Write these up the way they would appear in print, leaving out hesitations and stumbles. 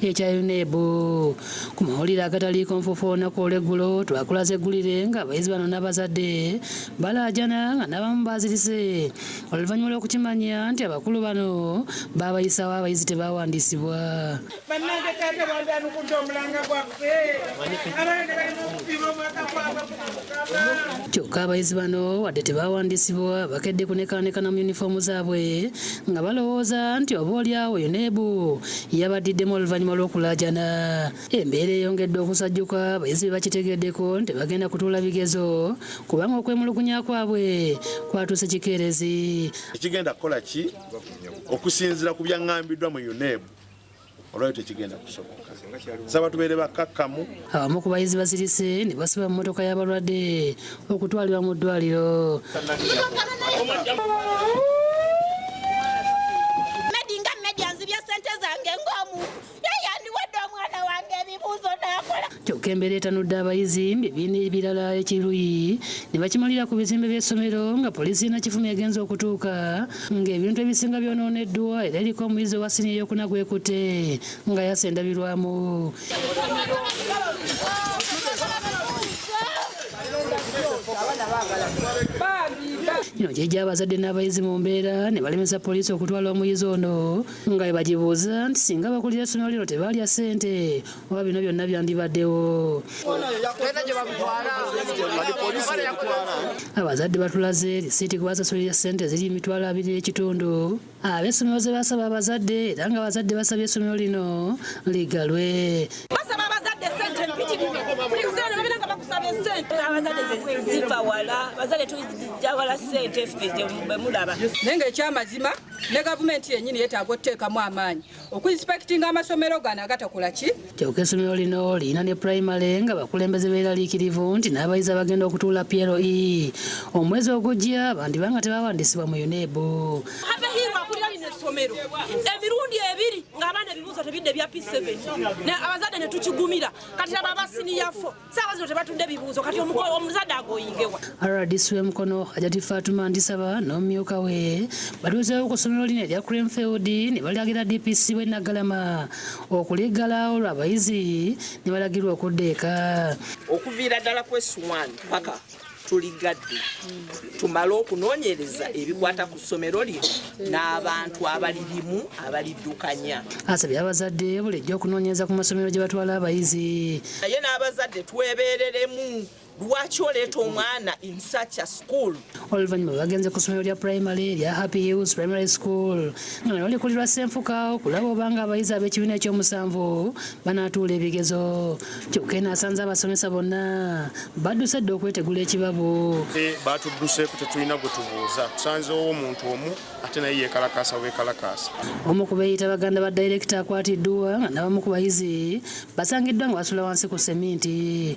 ekya UNEB. Ku mawulire agataliiko nfuufu olunaku olw'eggulo twakulaze eggulire ng'abayizi bano n'abazadde balaajana nga n'abamu bazirise oluvannyuma lw'okukimanya nti abakulu bano baabayisaawo abayizi tebaawandiisibwa. Bannange taata bw'andyanukudde omulanga gwaffe abaana balina okufiirwa omwaka gwabwe Mukama. Kyokka abayizi bano wadde tebaawandiisibwa bakedde kunekaanekana mu yunifoomu zaabwe nga balowooza nti oba oli awo UNEB yabaddiddemu oluvannyuma lw'okulaajana. Embeera eyongedde okusajjuka abayizi bwe bakitegeddeko nti tebagenda kutuula bigezo kubanga okwemulugunya kwabwe kwatuuse kikeerezi. Ekigenda kukola ki okusinziira ku byaŋŋambiddwa mu UNEB olwayo tekigenda kusoboka. Nsaba tubeere bakkakkamu. Abamu ku bayizi basirise ne basiba mu mmotoka y'abalwadde okutwalibwa mu ddwaliro. Medi nga Medi anzibye ssente zange ng'omuntu yandiwadde omwana wange ebibuuzo n'akola. Kyokka embeera etanudde abayizi mu bibiina ebirala ekiruyi ne bakimalira ku bizimbe by'essomero nga poliisi y'e Nakifuma egenze okutuuka ng'ebintu ebisinga byonooneddwa era eriko omuyizi owa siniya ey'okuna gw'ekutte nga yasa endabirwamu. Kino kijja abazadde n'abayizi mu mbeera ne balemesa poliisi okutwala omuyizi ono nga bwe bagibuuza nti singa abakulira essomero lino tebaalya ssente oba bino byonna byandibaddewo. Abazadde batulaze lisiiti kwe basasulira ssente eziri 20,000 ab'essomero ze basaba abazadde era nga abazadde basabye essomero lino liggalwe. Basaba abazadde ssente mpitirivu buli kiseera babeera nga bakusaba essente. Abazadde ziva wala, abazadde tujja wala ssente ffe bwe mulaba. Naye ng'ekyamazima ne gavumenti yennyini yeetaaga okuteekamu amaanyi okuinspectinga amasomero gano agatakola ki. Kyokka essomero lino lirina ne pulayimale nga abakulembeze beeraliikirivu nti n'abayizi abagenda okutuula PLE omwezi ogujja bandiba nga tebawandiisibwa mu UNEB. Have Hirwa akulira lino essomero emirundi ebiri ng'abaana ebibuuzo tebidde ebya P7 abazadde ne tukigumira kati laba aba siniya 4 saawa zino tebatudde bibuuzo kati omuzadde agoyingewa. RDC w'e Mukono Hajati Fatuma Ndisaba n'omumyuka we batuuseewo ku ssomero lino erya Cranfield ne balagira DPC w'e Naggalama okuliggala olwo abayizi ne balagirwa okudda eka. Okuviira ddala ku S1 paka tuligadde tumale okunoonyereza ebikwata ku ssomero lino n'abantu abalirimu abaliddukanya. Asabye abazadde bulijjo okunoonyereza ku masomero gye batwala abayizi. Naye n'abazadde twebeereremu, lwaki oleeta omwana in such a school? Oluvannyuma bagenze ku ssomero lya pulayimale erya Happy Hills Primary School nga nalyo likulirwa Ssenfuka okulaba obanga abayizi ab'ekibiina ekyomusanvu banaatuula ebigezo. Kyokka eno asanze abasomesa bonna badduse dda okwetegula ekibabu. Batudduseeko tetulina gwe tubuuza, tusanzeewo omuntu omu ate naye yeekalakaasa bwekalakaasa. Omu ku beeyita baganda ba dayirekita akwatiddwa nga n'abamu ku bayizi basangiddwa nga basula wansi ku seminti.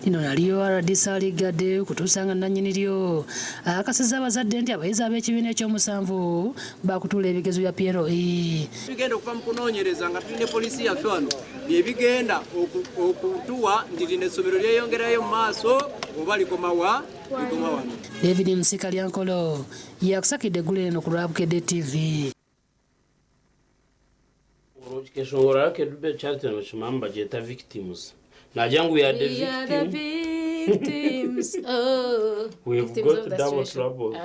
Lino nalyo RDC aliggadde okutuusa nga nnannyini lyo akakasizza abazadde nti abayizi ab'ekibiina ekyomusanvu baakutuula ebigezo bya PLE. Ebigenda okuva mu kunoonyereza nga tuli ne poliisi yaffe wano bye bigenda okutuwa nti lino essomero lyeyongerayo mu maaso oba likomawa likoma wano. David Musika Lyankolo yakusakidde eggulo eno ku lwa Bukedde TV. Keshongora Kedube Charity nibakimanya nibagyeta victims. Nagira ngu we are the We are the victim. victims. Oh, We've victims got of the double situation. trouble.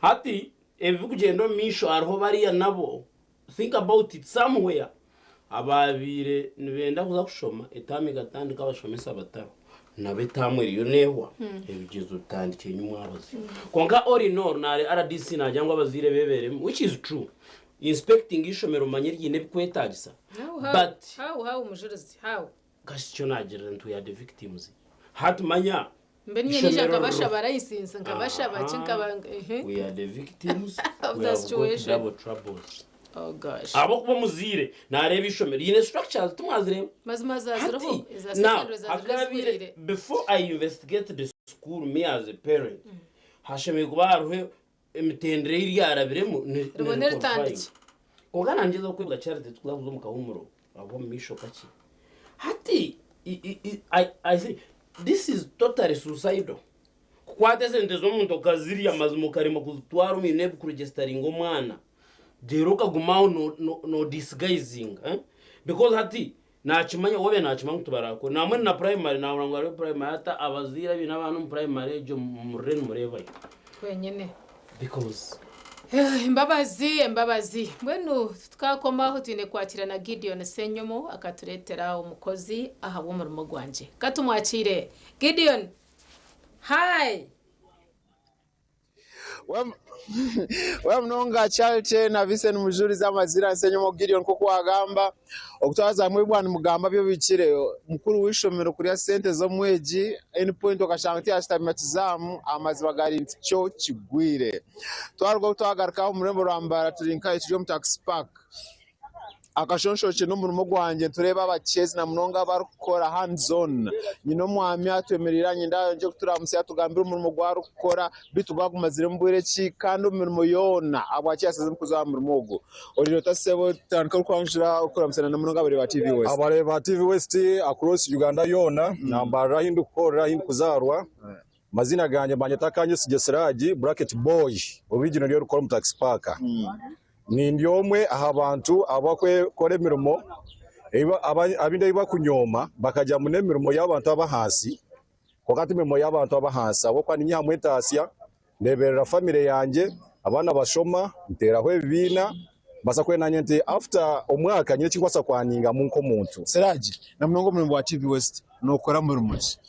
Hati ebirikugyenda omu maisho hariho bariya nabo think about it somewhere ababaire nibenda kuza kushoma etaamu ekatandika abashomesa batariho nabo etaamu eriyo neehwa ebigyezo bitandikire enyima abaziire. Kwonka all in all nare RDC nagira ngu abazaire beeberemu which is true. Inspecting eishomero omanye riine ebikwetaagisa How, how, but how, how, Mujurizi, how? Kasi kyo nagira nti we are the victims. Hati manya Mbe niinye niija ishomero nkabashaba license, nkabashaba ki, nkaba, ehe. We are the victims. Of We the have got situation. double troubles. Oh gosh. Ahabw'okuba omuzaire naareeba eishomero riine structures timwazireeba? Mazima zaaziriho, Hati, eza now, secondary zaaziriho hakabaire, ezihuriire. before I investigate the school, me as a parent, hashemereire kuba hariho emitendera ei ryarabiremu Ribone ritandikye. Kwonka nangyezaho kwebwa Charity tukuza kuza omu kahumuro aho omu maisho kakye. Hati, I, I, I, I say, this is totally suicidal. Kukwata esente z'omuntu okazirya mazima okaremwa kuzitwara omu UNEB kuregisitaringa omwana reero okaguma aho no no no disguisinga eh because hati nakimanya waaba nakimanya ngu tibarakore nambwenu na primary nahurira ngu hariho primary hati abazaire abaine abaana omu primary egyo murire nimureebayo. Twenyine. Because. Embabazi, embabazi. Mbwenu tukakoma aho twine kwakira na Gideon Ssenyomo akatureetera omukozi ahabw'omurimo gwangye. Ka tumwakiire. Gideon! Hi! Wewe munonga Charity na Vincent Mujurizi amazira Nsenyomo Gideon nk'oku wagamba okutwaza hamwe ebi mugamba byo bihikire. Mukuru w'eishomero kurya sente z'omwegi any point okashanga tiyashutamya kizaamu amazima gari nti kyo kigwire. Twaruga obu twagaruka omu rurembo rwa Mbarara turi nkahi turi omu taxi park. Akashonshorekye n'omurimo gwangye nitureeba abakyezi na munonga abarikukora hands on. Nyine omwami atwemereire aha nyenda ayongye kuturamutsya atugambire omurimo ogu arikukora beitu gwagumaziremu bwire ki kandi omu mirimo yoona ahabwaki yashaziremu kuza aha murimo ogu. Oriire ota sebo? Tandika orikwanjura orikuramutsya na munonga abareebi ba TV West. Abareebi ba TV West across Uganda yoona nambarira ahi ndikukorera ahi ndikuzaarwa. Amaziina gangye banyeta Kanyesigye Siraji bracket boy original rikukora omu taxi park. Ni ndi omwe aha bantu abarikukora emirimo abandi ei barikunyooma bakagira ngu n'emirimo y'abantu ab'ahansi kwonka ti mirimo y'abantu ab'ahansi ahabw'okuba niinyihamu entaasya, ndeeberera famire yangye, abaana bashoma, nteeraho ebibiina, mbaasa kuba naanye nti after omwaka nyine eki ndikubaasa kwaningamu nk'omuntu. Siraji, na munonga omurimo gwa TV West nookora murimo ki?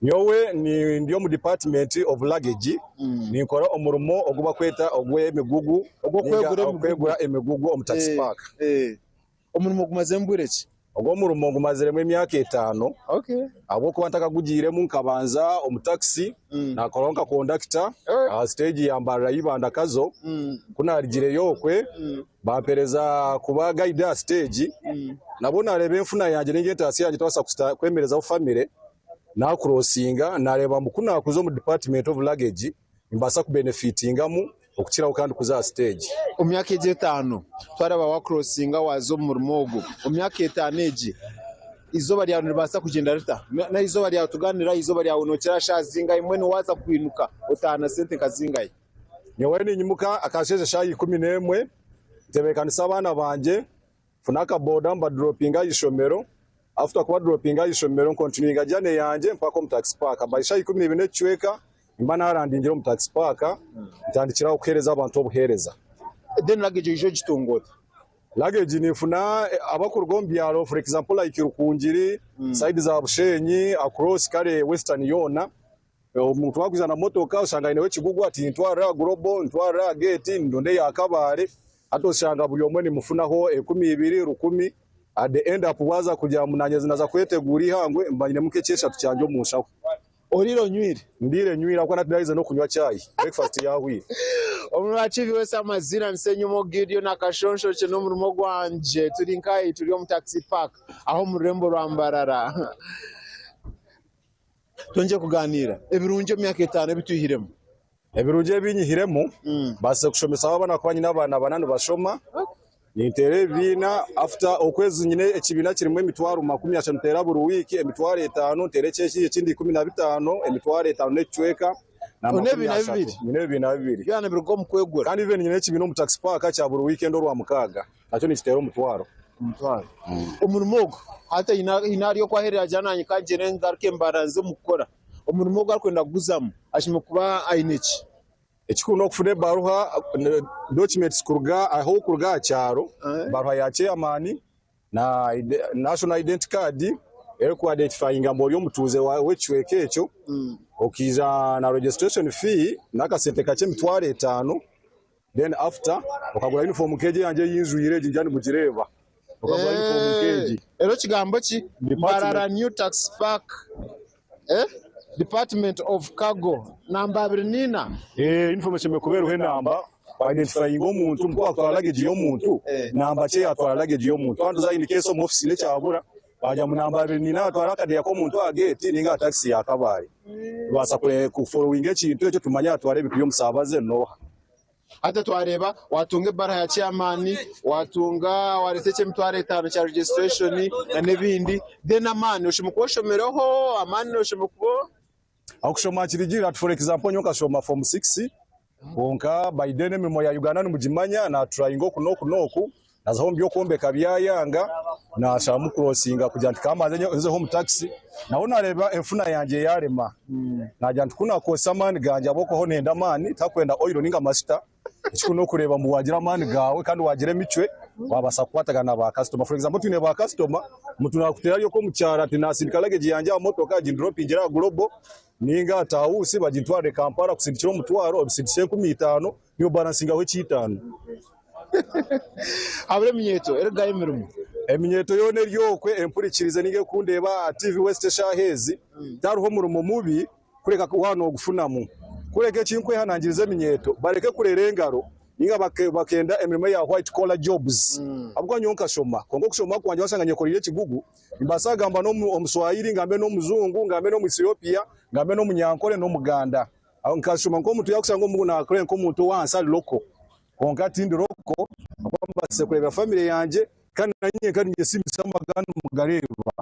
Nyowe ndi omu department of luggage, ninkora omurimo ogu bakweta ogw'emigugu Ogw'okwegura ninga okwegura emigugu omu taxi park. Omurimo ogumaziremu bwire ki? Ogwo omurimo ngumaziremu emyaka etaano ahabw'okuba ntakagugiiremu nkabanza omu taxi nakoraho nka kondakita aha siteegi ya Mbarara Ibanda Kazo, ku narugireyo okwe bampereza kuba guide aha siteegi, nabwo nareeba enfuna yangye ninga entaasya yangye etabaasa kwemerezaho famire, Naakurosinga naareeba ngu ku naakuza omu department of luggage nimbaasa kubenefitingamu okukiraho kandi kuza aha siteegi. Omu myaka egi etaano twareeba waakurosinga waaza omu murimo ogu, omu myaka etaano egi eizooba ryawe niribaasa kugyenda rita? N'eizooba ryawe tugaaniire aha izooba ryawe nookira aha shaaha zingahi? Mbwenu waaza kwinuka otaaha na sente nka zingahi? Nyowe niinyimuka akasheeshe shaaha 11, ntebeekanisa abaana bangye, Nfuna akaboda mbaduropinga aha ishomero, after kubaduropinga aha ishomero nkontinuinga journey yangye mpaka omu taxi park. By shaaha 12 n'ekicweka nimba narandingire omu taxi park ntandikire aho kuheereza abantu obuheereza. Then luggage oija ogitunga ota? Luggage ninfuna abakuruga omu byaro for example like Rukungiri, side za Bushenyi, across kare western yoona. Omuntu wakwija na motoka oshanga aineho ekigugu ati ntwarira aha Global, ntwarira aha Gate, ndonde eya Kabale. Hati oshanga buri omwe nimufunaho 20,000, 1,000, at the end up waaza kugira ngu naanye naza kweteguura eihangwe mba nyinemu nk'ekyeshatu kyangye omu nshaho. Oriire onywire? Ndiire nywire ahabw'okuba nati naaherize n'okunywa chai, breakfast yaahwire. Omurwakibi wese amazina ni Ssenyomo Gideon Akashonshokye n'omurimo gwangye turi nkahi turi omu taxi park aho omu rurembo rwa Mbarara. Twongye kugaaniira ebirungi omu myaka etaano ebi twihiremu. Ebirungi ebi nyihiremu, mbaasize kushomesaho abaana ahakuba nyine abaana bana nibashoma, ninteera ebibiina after okwezi nyine ekibiina kirimu emitwaro 30 nteera buri wiiki 5000, nteera ekindi 15, 5000 n'ekicweka na Oyine makumi ebibiina ashatu. bibiri? Nyine ebibiina bibiri. Byona nibiruga omu kwegura. Kandi even nyine ekibiina omu taxi park kya buri weekend Orwamukaaga nakyo nikiteera omutwaro. Omutwaro. Omurimo ogu hati haine ahari oku aherera agira nanye ka ngyende ngaruke mbarara nze omu kukora. Omurimo ogu arikwenda kuguzamu ashemereire kuba aine ki? Ekikuru n'okufuna ebaruha, documents, kuruga ahu orikuruga aha kyaro, ebaruha ya chairman na national identity card eriku identifyinga ngu ori omutuuze w'ekicweka ekyo, okaija na registration fee n'akasente kakye 5000. Then after okagura uniform nk'egi eyangye ei njwaire egi ngira nimugireeba. Okagura uniform nk'egi. Ero kigambo ki? Mbarara New Tax Park eh? Department of Cargo namba 24. Eh, uniform eshemereire kuba eriho enamba ku identifyinga omuntu ngu kwatwara luggage y'omuntu, namba ki eyatwara luggage y'omuntu. Kandi tuza in case omu office haine ekyabura, bagira ngu namba 24 yatwara akadeeya k'omuntu aha gate ninga aha taxi ya Kabale. Tubaasa ku followinga ekintu ekyo tumanye ayatwara ebintu by'omusaabaze n'oha. Hati twareeba watunga ebaruha ya chairman, watunga wareeta eky'emitwaro etaano kya registration na n'ebindi then amaani oshemereire kuba oshomireho, amaani oshemereire kuba. Okushoma kirigirira ati for example nyowe nkashoma form 6 kwonka by then emirimo ya Uganda nimugimanya naturayinga oku n'oku n'oku nazaho omu by'okwombeka byayanga nasharamu kurosinga kugira nti kambanze nzeho omu taxi naho nareeba enfuna yangye yarema nagira nti kunakozesa amaani gangye ahabw'okuba ho nihenda amaani tihakwenda oil ninga amasita Ekikuru n'okureeba ngu waagira amaani gaawe kandi waagira emicwe waabaasa kukwatagana na baakasitoma. For example twine baakasitoma, omuntu naakuteera ari okwo omu kyaro ati naasindika luggage yangye aha motoka agindropingire aha Global nainga aha Tausi bagintwarire Kampala kusindikira omutwaro obisindikye 5000 niiwe obalansingaho eky'eitaano. Habura eminyeeto erikugayo emirimo. Eminyeeto yoona eri okwe empurikirize nainga erikundeeba aha TV West eshaaha ezi, tihariho murimo mubi kureka waaba noogufunamu. Kureka eki nkwehanangiriza eminyeeto bareke kurera engaro nainga bakenda emirimo eya white collar jobs ahabw'okuba nyowe nkashoma kwonka okushoma kwangye washanga nyekoreire ekigugu nimbaasa kugamba n'Omuswahili ngambe n'Omujungu ngambe n'Omuethiopia ngambe n'Omunyankore n'Omuganda. Nkashoma nk'omuntu yaakushanga omu naakora nk'omuntu ow'ahansi ari local kwonka tindi local ahabw'okuba mbaasize kureebera famire yangye Kandi nanye nka ninyesiimisa amagara nimugareeba.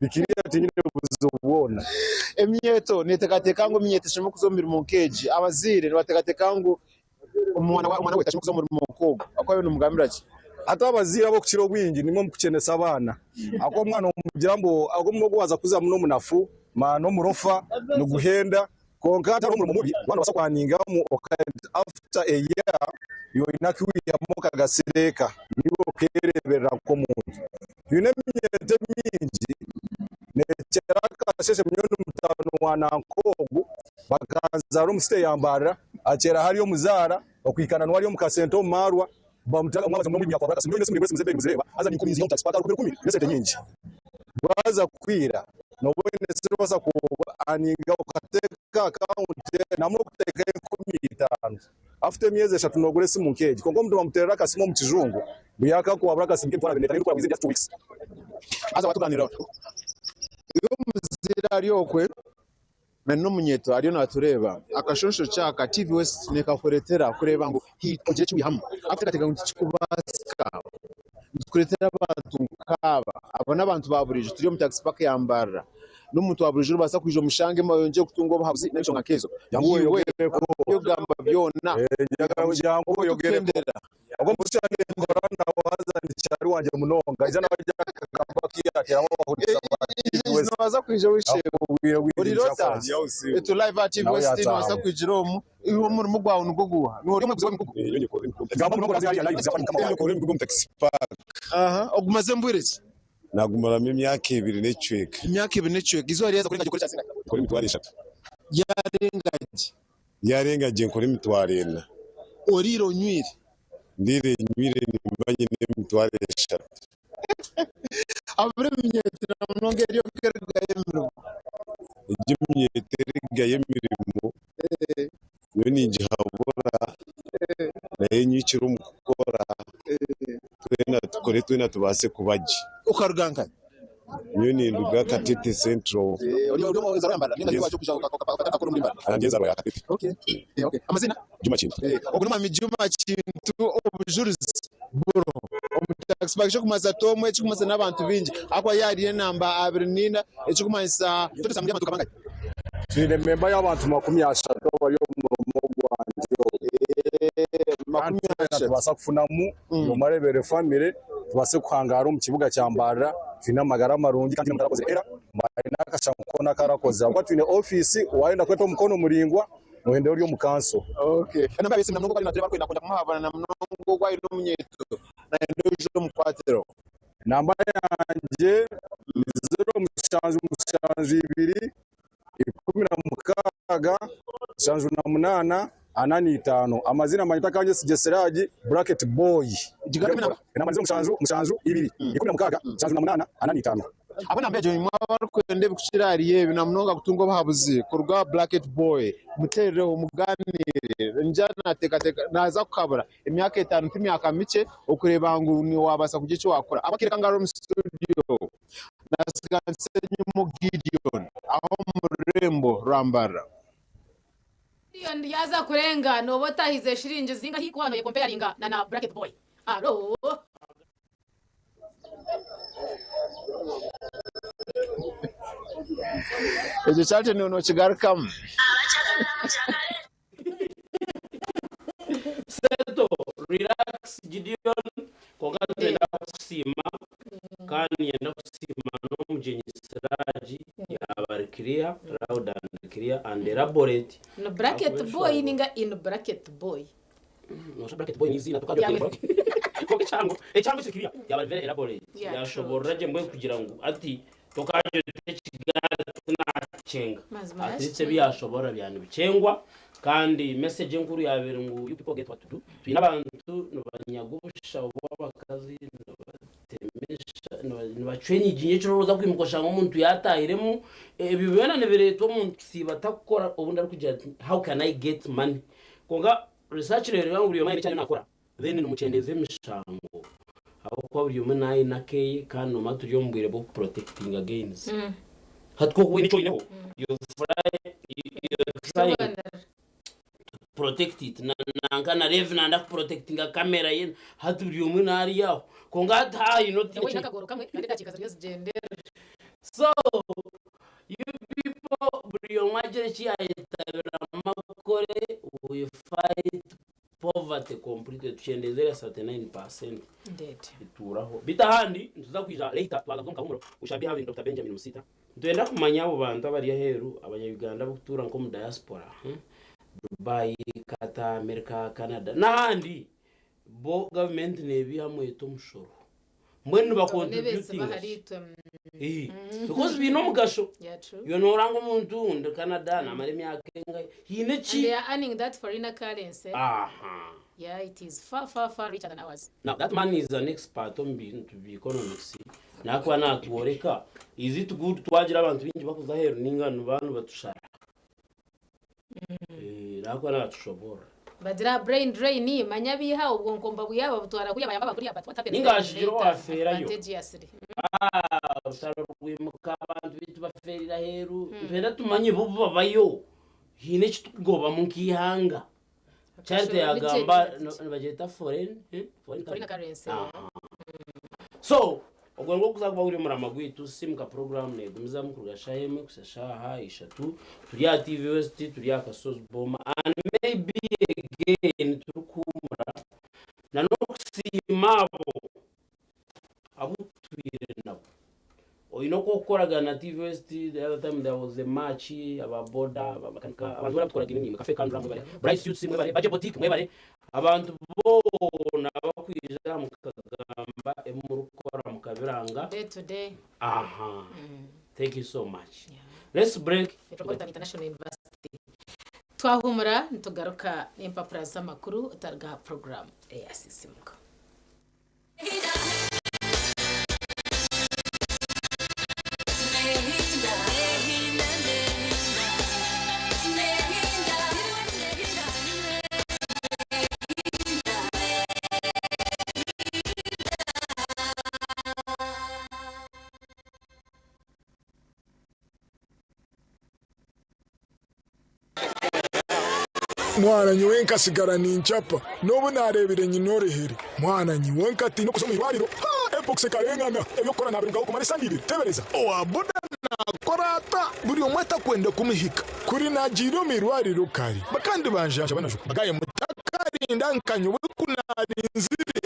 Ndi clear tinyine buzibu bwona. Eminyeeto neeteekateeka ngu eminyeeto eshemereire kuza omu mirimo nk'egi. Abazaire nibateekateeka ngu omwana we tashemereire kuza omu murimo nk'ogu. Ahakuba iwe nomugambira ki? Hati abazaire ab'okukira obwingi nimwe murikukyenesa abaana. Ahakuba omwana omugira mbu omurimo ogu waaza kuzamu n'omunafu, n'omurofa, niguhenda. Kwonka hatariho omurimo mubi, waaba noobaasa kwaningamu after a year iwe oine aku wiihamu okagasira eka naiwe okeereeberera nk'omuntu. Twine eminyeeto mingi neekyera akasheeshe nyowe ndi mutaano wa nanka ogu bakanzaara omu city ya Mbarara akyera hariya omuzaara okuhika na niwe ari omu kasente omu maarwa bamutwara omwabazi omu myaka nyowe nyine esimu esimu z'ebeeyi muzireeba haza ninkumi nziiha omu taxi park rukumi n'esente nyingi. Bwaza kwira nooba oine esente orikubaasa ku aninga okateeka akawunti namwe okuteekayo 5000 after emyezi eshatu noogura esimu nk'egi kwonka omuntu bamuteerera akasimu omu kijungu ngu yaakakuhabura akasimu k'emitwaro abiri n'etaano erikukora within just 2 weeks. Haza waatugaaniirira iwe omuzaire ari okwe na n'omunyeeto ariyo naatureeba, akashonshoki aka TV West nekakureetera kureeba ngu ogire eki wihamu. Ahabw'okuteekateeka ngu tikikubaasika, nitukureetera abantu nk'aba. Aba n'abantu ba buriijo, turi omu taxi park ya Mbarara. N'omuntu wa buriijo oribaasa kwija omushange oyongyere kutunga obuhabuzi n'enshonga nk'ezo. Jangu Iwe oyogereko. ebi orikugamba byona, Njagala ngu jangu oyogereko. otukendera. Ogwo omushaija ninkora nawe haza ni kyari wangye munonga. Aija nawe aija akagamba aku yateeramu abahurikiza ba TV West. Nobaasa kwija ow'eishe-emwe. Akubwire bwire Ori eki rota? akora. Itwe live aha TV Nawe West nobaasa yataahamu. kwijira omu. Iwe omurimo gwawe nigwo guuha? Niiwe ori omweguzi w'emigugu? Gamba munonga oraze hariya live zapa ni mukama waawe. Emigugu omu taxi park. Aha, ogumaze mbwire ki? Nagumaramu emyaka ebiri n'ekicweka. Emyaka ebiri n'ekicweka. Eizooba ryaza kurenga gye okore kyasinga? Nkora emitwaro eshatu. Yarenga gye. Yarenga gye nkora emitwaro ena. Oriire onywire? Ndiire nywire nimba nyine emitwaro eshatu. Habura eminyeeto na munonga eri erikugayo emirimo. Egi eminyeeto erikugayo emirimo nyowe ningihabura nayo enyikire omu kukora twena tukore twena tubaase kuba gye. Okaruga nkahi? Nyowe ninduga Katete Central. Ndi enzarwa ya Katete. Juma Kintu. Ogu n'omwami Juma Kintu obujurizi buriho omu taxi park ekirikumanyisa ti omwe ekirikumanyisa n'abantu baingi ahakuba yaaba ari enamba 24 ekirikumanyisa muri amaduuka bangahi? Twine memba y'abantu 30 abari omu murimo gwangye ogu. Kandi twena tubaasa kufunamu buri omwe areebere famire tubaase kuhangaara omu kibuga kya Mbarara twine amagara marungi kandi tihaine omuntu arakozire era haine akashango koona aku arakozire ahabw'okuba twine ofiisi waayenda kweta omukono muraingwa noohenda ori omu kanso. Namba yangye ni 0772 16 78 45. Amazina manyeta Kanyesigye Siraji bracket boy. Enamba ni 07 72 16 78 45. Abo namba egyo imwe abarikwenda ebikukira ahari ebi na munonga kutunga obuhabuzi kuruga aha Bracket Boy, muteereho mugaaniire. Ngira naateekateeka naaza kukabura emyaka etaano ti myaka mikye okureeba ngu waabaasa kugira eki waakora. Ahabw'akaire kange ari omu situdiyo naatsiga Nsenyimo Gideon aha omu rurembo rwa Mbarara. Gideon yaaza kurenga nooba otahize shiringi zingahi ku waaba noyekompayaringa na na Bracket Boy? Alo. Ekyo Charity nokigarukamu? Seto relax Gideon kwonka nitwenda kukusiima kandi niinyenda kusiima n'omugyenyi Siraji yaaba ari clear loud and clear and elaborate. Ni bracket boy ninga in bracket boy. Nosha bracket boy n'iziina tukajya kwonka ekyango ekyango kiri clear yaaba ari very elaborate Yeah, yashoborora gye mbwenu kugira ngu ati Tokagye oti ekigaari tinakyenga. Mazima At least yakikyenga. ebi yashoborora byaba nibikyengwa kandi message enkuru yaaba eri ngu you people get what to do. Twine abantu nibanyaga obushaho bw'abakazi nibatemesha nibacwa enyigi nyekiro orikuza kwimuka oshanga omuntu yatahiremu. Ebyo byona nibireetwa omuntu kusiiba atakukora obundi arikugira ati how can I get money? Kwonka research neyoreka ngu buri omwe aine eki ariyo nakora then nimukyendeeza emishango. Ahabw'okuba buri omwe naayine akeye kandi noomanya turi omu bwire bw'okuprotectinga gains. Hati ku orikuba oine eki oineho, you fry, you're trying to protect it. Na- Nanka na Rev nanda kuprotectinga camera ye, hati buri omwe naari aho. Kwonka hati haayine otiine Waine eki akagoro kamwe kandi edakiika ziriyo zigyendera. So, you people buri omwe agire eki yaayetabiramu akore, we fight Poverty completely tukyendeeze erya 39% Indeed. etuuraho. Beitu ahandi nituza kwija later twaza kuza omu kahumuro we shall be having Dokita Benjamin Musita. Nitwenda kumanya abo bantu abari aheeru abanya Uganda abarikutuura nk'omu diaspora, Dubai, Qatar, America, Canada n'ahandi bo gavumenti neebiihamu eta omushoro. Mbwenu niba Abo n'ebeesi contributinga bahari ki? itwe. Ii, because biine omugasho. Yeah, true. Iwe nooranga omuntu ndi Canada naamara emyaka engahi, haine And eki. they are earning that foreigner currency. Aha. Yeah, it is far, far, far richer than ours. Now that man is an expert omu bintu bya economics, nakuba natworeka is it good twagira abantu baingi bakuza aheeru ninga nibaba nibatushara. Eh, nakuba natushoboorora. Bagira brain drain, manya biiha obwonko mbabwiha babutwara kuriya bayamba bakuriya but what happens Ninga then hashigira later owafeerayo. advantageously. Ah, orutaro rwimuka abantu baitu bafeerire aheeru. Nitwenda tumanye bo babayo haine eki turikugobamu nk'eihanga. Charity yagamba nibagyeta foreign eh, foreign Foreign currency. Aha. So ogwo nigwo kuza kuba guri omurama gwaitu Simuka program negumizamu kuruga shaaha emwe kuhitsya shaaha ishatu turi aha TV West turi aha Kasozi Boma and maybe again turikuhumura na n'okusiima abo abu tutwire nabo. Oine oku orikukoragana na TV West, the other time there was a match, aba boda, abamakanika, abantu boona abutukoragaine naimwe, Cafe Kandura mwebare, Bright Suits mwebare, Budget Boutique mwebare, abantu boona abakwija aha mukagamba ebi murikukora mukabiranga. Day to day. Aha. Thank you so much. Let's break. Metropolitan International University. Twahumura nitugaruka n'empapura z'amakuru otaruga aha program eya Sisimuka. Mwana nyowe nkasigara ninchapa n'obu naareebire nyine oruheri. Mwana nyowe nkatiina okuza omu irwariro. Ha! Mpox ekarengana. Eby'okukora naabirugaho kumara esande ibiri. Teebereza! Owa boda naakora ata? Buri omwe atakwenda kumuhika. Kuri naagiire omu irwariro kare, bakandibanjanjaba najo. Bagaye mutakarinda nka nyowe ku naarinzire.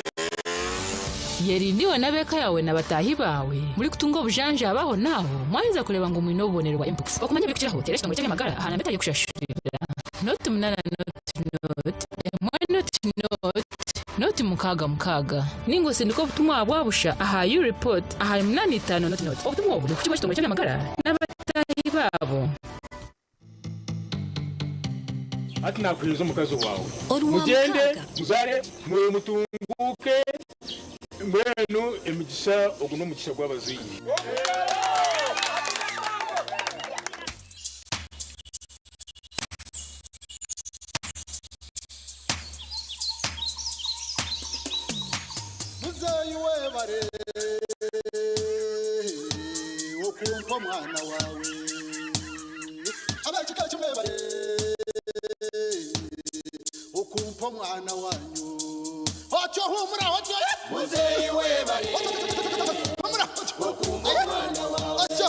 Yerinde iwe n'ab'eka yaawe na bataahi baawe murikutunga obujanjabi ahonaaho mwaheza kureeba ngu mwine obubonero bwa mpox. Okumanya ebirikukiraho, teera ekitongore ky'eby'amagara aha namba etari y'okushashurira, noti munaana noti noti emwe noti noti noti mukaaga mukaaga ninga osindike obutumwa bwa busha aha U-report ahari munaana itaano noti noti. Obutumwa obu nibukukibwa ekitongore ky'eby'amagara n'abataahi baabo. Hati nakuheereza omukazi waawe. Orwa Mugyende, mukaaga. muzare, mutunguuke, mbwenu emigisha, ogu n'omugisha gw'abazaire. Muzeeyi webare okumpa omwana wawe. Ab'ekika eki mwebare okumpa omwana wanyu. Otyo humura otyo. Muzeeyi webare humura otyo. Okumpa omwana wawe. Otyo.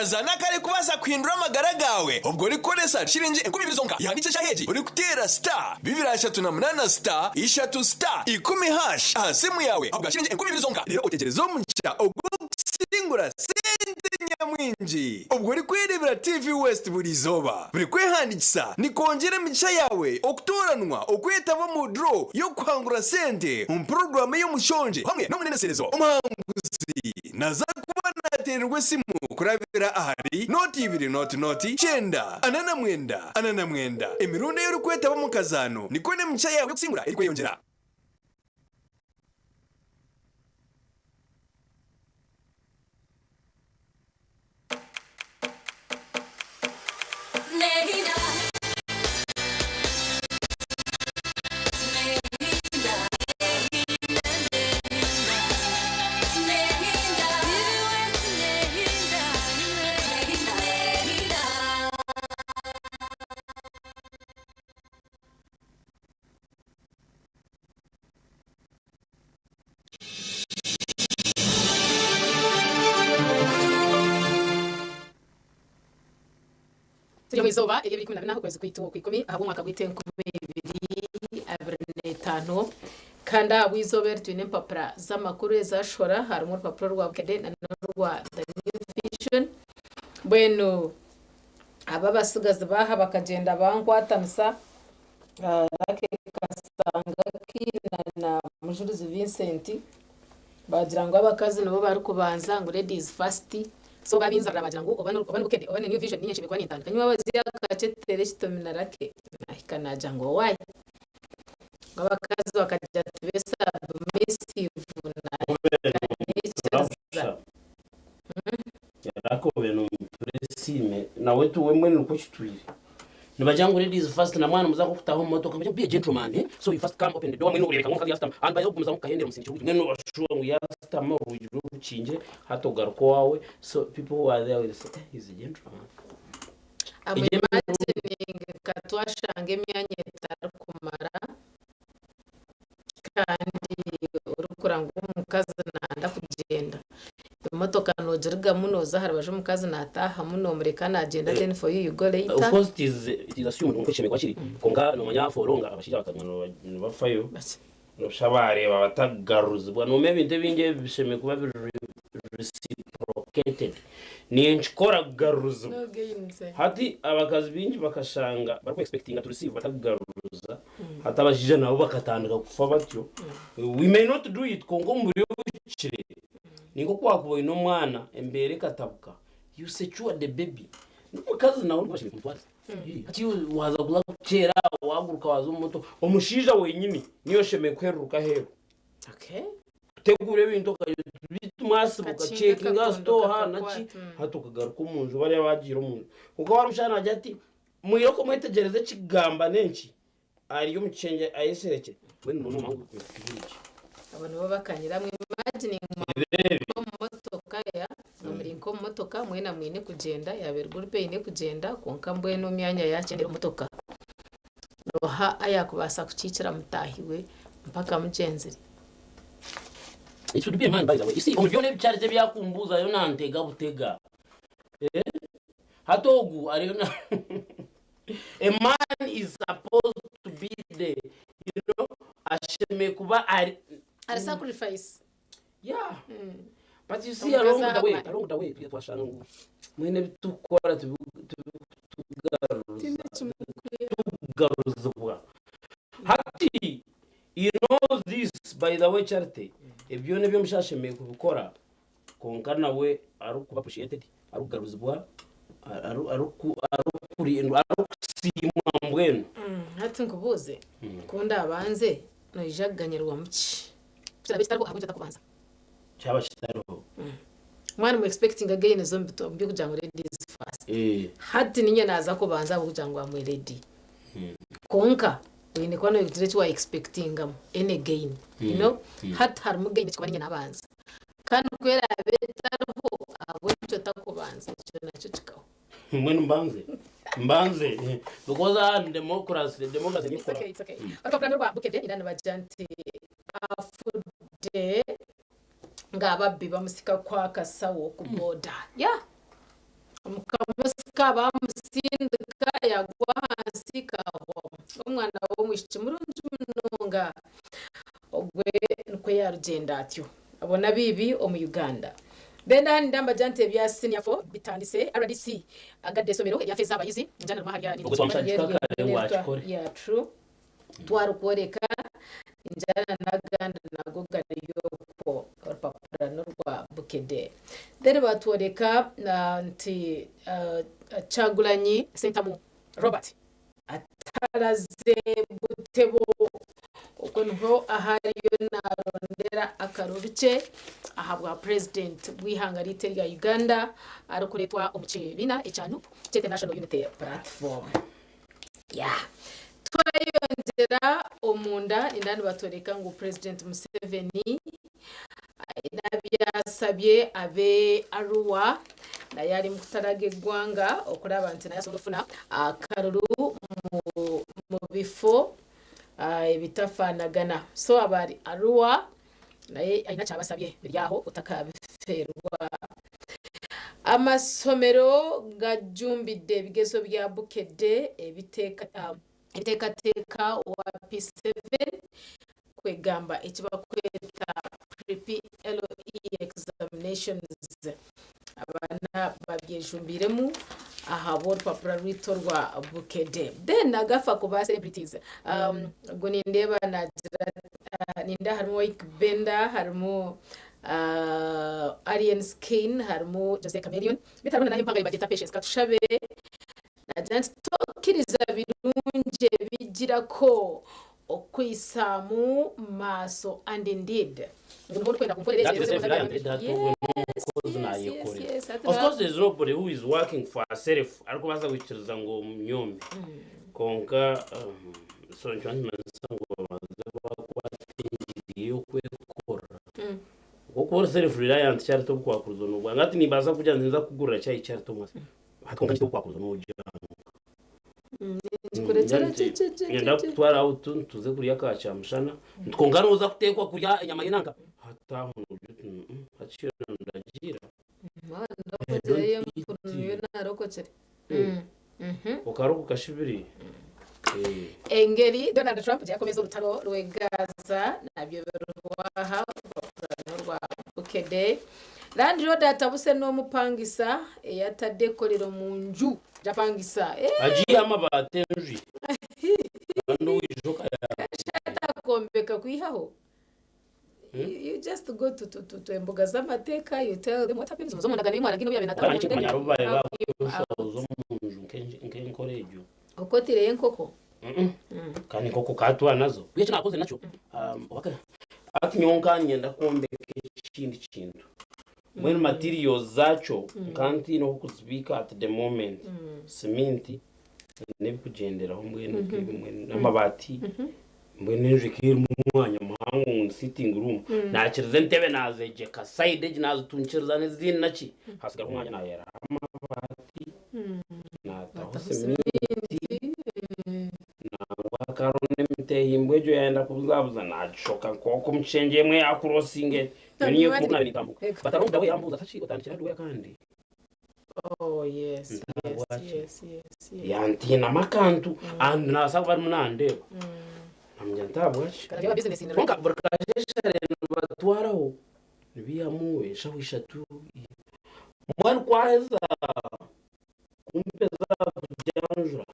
Akazaano akarikubaasa kuhindura amagara gaawe obwo orikukoresa shiringi 2000 zonka. Yahandiikisa eshaaha egi orikuteera star 238 star ishatu star ikumi hash aha simu yaawe ahabwa shiringi 2000 zonka reero otegyereze omugisha ogw'okusingura sente nyamwingi obwo orikwereebera TV West buri izooba. Buri kwehandiikisa nikwongyera emigisha yaawe okutooranwa okwetaba omu draw y'okuhangura sente omu puroguraamu ey'omushongye hamwe n'omuneneserezo. Omuhanguzi naza kuba naateererwa esimu kurabira ahari nooti ibiri nooti nooti kyenda ana na mwenda ana na mwenda. Emirundi ei orikwetaba omu kazaano nikwo n'emigisha yaawe y'okusingura erikweyongyera. Turi omu izooba ery'ebiro 14 okwezi kwaitu okw'ikumi ahabw'omwaka gwaitu 2025 kandi aha bw'eizooba eri twine empapura z'amakuru ezashohora harimu orupapura orwa Bukedde na n'orwa The New Vision. Mbwenu aba abatsigazi baaha bakagyenda bankwatanisa Lucky Kasangaki na Mujurizi Vincent baagira ngu abakazi nibo barikubanza ngu ladies first so babinzarira baagira ngu oba ni Bukedde oba ni New Vision niinye nshemereire kuba nintandika nyowe abaziire akakye tuteere ekitomi na Lucky naahika naagira ngu owaaye ngu abakazi bakagira tube submissive naikiriza. Lucky obe nomupresiime nawe tuwe mbwenu nikwo kitwire. Nibagira ngu ladies first na mwana muza nk'okutaha omu motoka nibagira ngu be a gentleman eh so you first come open the door mbwenu oreebeka ngu omukazi yaashutama and by the way okugumizamu kukahendera omusindikire orwigi mbwenu oshuba ngu yaashutama orwigi rurukingire hati ogaruka owaawe so people who are there will say eh he's a gentleman. I'm imagining ka twashanga emyanya etarikumara kandi orikura ngu omukazi nayenda kugyenda emotoka nogirugamu noza aha rubaju omukazi natahamu nomureka nagyenda then for you you go Of later. course it is it is assumed ngu ekishemereire kuba kiri kwonka nomanya for long abashaija bakaguma nibafayo noshusha bareeba batagaruzibwa nomanya ebintu ebingi ebi bishemereire kuba biri reciprocated ninkikora kugaruzibwa No gains. hati abakazi baingi bakashanga bariku expectinga to receive batakugaruza Hati abashaija nabo bakatandika kufa batyo. We may not do it kwonka omu buryo obuhikire ni nk'oku wakuba oine omwana embeera ekatabuka you secure the baby. N'omukazi nawe nikwo bashemereire kumutwariza. Hati iwe waaza kuza kukyera waaguruka waaza omu motoka, omushaija wenyini niiwe oshemereire kuheruruka aheeru. Okay. Kuteguura ebintu beitu mwasiba Kakinga okacekinga akakondo sitoha naki kakakwata. hati okagaruka omu nju bariya baagiire omu nju. Kwonka waaba omushaija naagira ati Mwiroko mwetegyereze ekigamba n'enki ari omu kishengye ayeserekye. Mbwenu noona omanya ngu tibiri gye. Abo nibo bakanyira mwe imagine Ebireebi. omu motoka ya nga muri nk'omu motoka mwena mwine kugyenda yaaba eri gurupu eine kugyenda kwonka mbwenu emyanya yakyendera omu motoka noha ayakubaasa kukiikira mutaahi we mpaka mugyenzire. It should be a man by the way. You see, omu byona ebi Charity ebi yakumbuuza yo nantega butega. Eh? Hati ogu ariyo na A man is supposed to be the you know ashemereire kuba ari Ari sacrifice. Yeah. But you see along the way, along the way twiza twashanga ngu mwine ebi turikukora tibikugaruzibwa. Hati you know this by the way Charity, ebi byona ebi omushaija ashemereire kubikora Kwonka nawe arikuba appreciated, arikugaruzibwa, arikurindwa, arikusiimwa mbwenu. Hati nkubuuze, ku ndaabanze, noija kuganyirwamu ki? Ku kiraabe kitariho, ahabw'enki otarikubanza? Kyaba kitariho. Mwaba nimu expectinga gains omu by'okugira ngu ladies first. Hati niinye naaza kubanza ahabw'okugira ngu am a lady. Kwonka oine kuba noogira eki wa expectingamu, any gain. You know? Hati harimu gain kuba niinye naabanza. Kandi ku eraabe etariho, ahabw'enki otakubanza? Ekyo nakyo kikaho. Mbwenu mbanze? Mbanze? Because aha ni democracy, democracy It's nikora. okay, it's okay. Orupapura n'orwa Bukedde era nibagira nti afudde ng'ababbi bamusika ku akasawo ku boda. Yeah. Omu kamosika baamusindika yaagwa ahansi kaahwamu. Omwana w'omwishiki murungi munonga ogwe nikwo yaarugyenda atyo. Abo n'abaibi omu Uganda. Then aha ninda mbagira nti ebya senior four bitandise, rdc agadde eisomero erya fees z'abayizi, njana rimwe ahari Ogwo twamushagika kare ngu akikore. Yeah true. Twarikworeka enjara n'agandi nago gariyo okwo orupapura n'orwa Bukedde. Then batworeka nti Kyagulanyi Ssentamu Robert ataraze Butebo okwo niho ahu ariyo narondera akaruru kye ahabwa purezidenti bw'eihanga ryaitu erya Uganda arikureetwa omu kibiina ekya nup kyete National Unity Platform. Yeah. Twayongyera omunda ninda nibatworeka ngu President Museveni ayine abyasabye abe Arua naye ari mukutaraga eggwanga okuraba nti naye asobola okufuna akaruru mu bifo ebitafanagana. So abari Arua naye ayine akyabasabye biri aho otakabifeerwa. Amasomero gajjumbidde ebigezo bya Bukedde ebiteekateeka owa P7 kwegamba ekibakweta Pre-PLE Examinations. Abaana babyejumbiiremu ahabw'orupapura rwaitu orwa Bukedde. Then agafa ku ba celebrities, ogu nindeeba naagira nindeeba harimu Ykee Benda, harimu Alien Skin harimu Jose Chameleone beitu hariho na nayo empanga nibagyeta Patience Katushabe nagira nti tokiriza birungi ebigira ko okwisaamu maaso and indeed ngu niho orikwenda kunkorera That is eki a reliant that Yes, umukozi yes, nayekorera. yes, ati Of course there is nobody who is working for herself arikubaasa kwikiriza ngu omunyombe. Kwonka um, so nikyo nikimanyisa ngu babanze bakwata engiri y'okwekorera. Oku ori self reliant Charity obukwakurizo nobwanga hati nimbaasa kugira nti ninza kukugurira chai Charity omwase hati kwonka nikyo obukwakurizo nogyanga. Nikikurekyera Ngira nti ki ki ki nyenda ki kukutwara out tuze kurya ka kyamushana nti kwonka noza kuteekwa kurya enyama y'enanka hati aho nogira oti mm hati shi ndagiira. Waaba I ndarokokireyo don't eat empunu yo narokokire. Okarokoka shi biri? Eh. Engeri Donald Trump gyeyakomeza orutaro rwe Gaza nabyo biriho aha orupapura n'orwa Bukedde. Landlord atabuse n'omupangisa eyatadde ekolero omu nju gyapangisa. Eh! Agiiha amabaati enju ye kandi owaija okayamba. Atakombeka kwihaho. You just go to, to, to, to embuga z'amateeka you tell them what happens oza omu ndagaano ei mwaragaine obu yaabaire Kandi naatandika kimanya omu abu baabaire out. bakushohoza omu nju nk'enkora egyo. Okotireyo enkoko? Kandi enkoko okatwara nazo. Buri eki naakozire nakyo, hati nyowe nkaba niinyenda kwombeka ekindi kintu. Mbwenu materials zaakyo nkaba ntaine ah'okuzibiika at the moment. Siminti n'ebikugyenderaho mbwenu nk'ebimwe n'amabaati. Mbwenu enju ekaba erimu omwanya muhango ngu ni sitting room. Naakiriza entebe naazegyeka side egi naazitunkiriza n'ezindi naki. Hasigaraho omwanya naayeraho amabaati, naataho siminti, nangwa hakaba hariho n'emitehimbwa egyo yaayenda kubuzabuza naagishoka nk'oku omu kishengye emwe yaakurosinga eti. Nyowe niyo nk'oku naabaire nintambuka. But hariho omudawe yambuuza ati shi otandikire hardware kandi? Oh yes, yes, Ntabwaki. yes, yes, yes. Yantiinamu akantu and naabaasa kuba arimu nandeeba. Namugira nti ahabwaki? Karareba business in Kwonka buri kasheeshe nibatwaraho nibiihamu enshaho ishatu. Mbwenu ku aheza kumpeza kugyanjura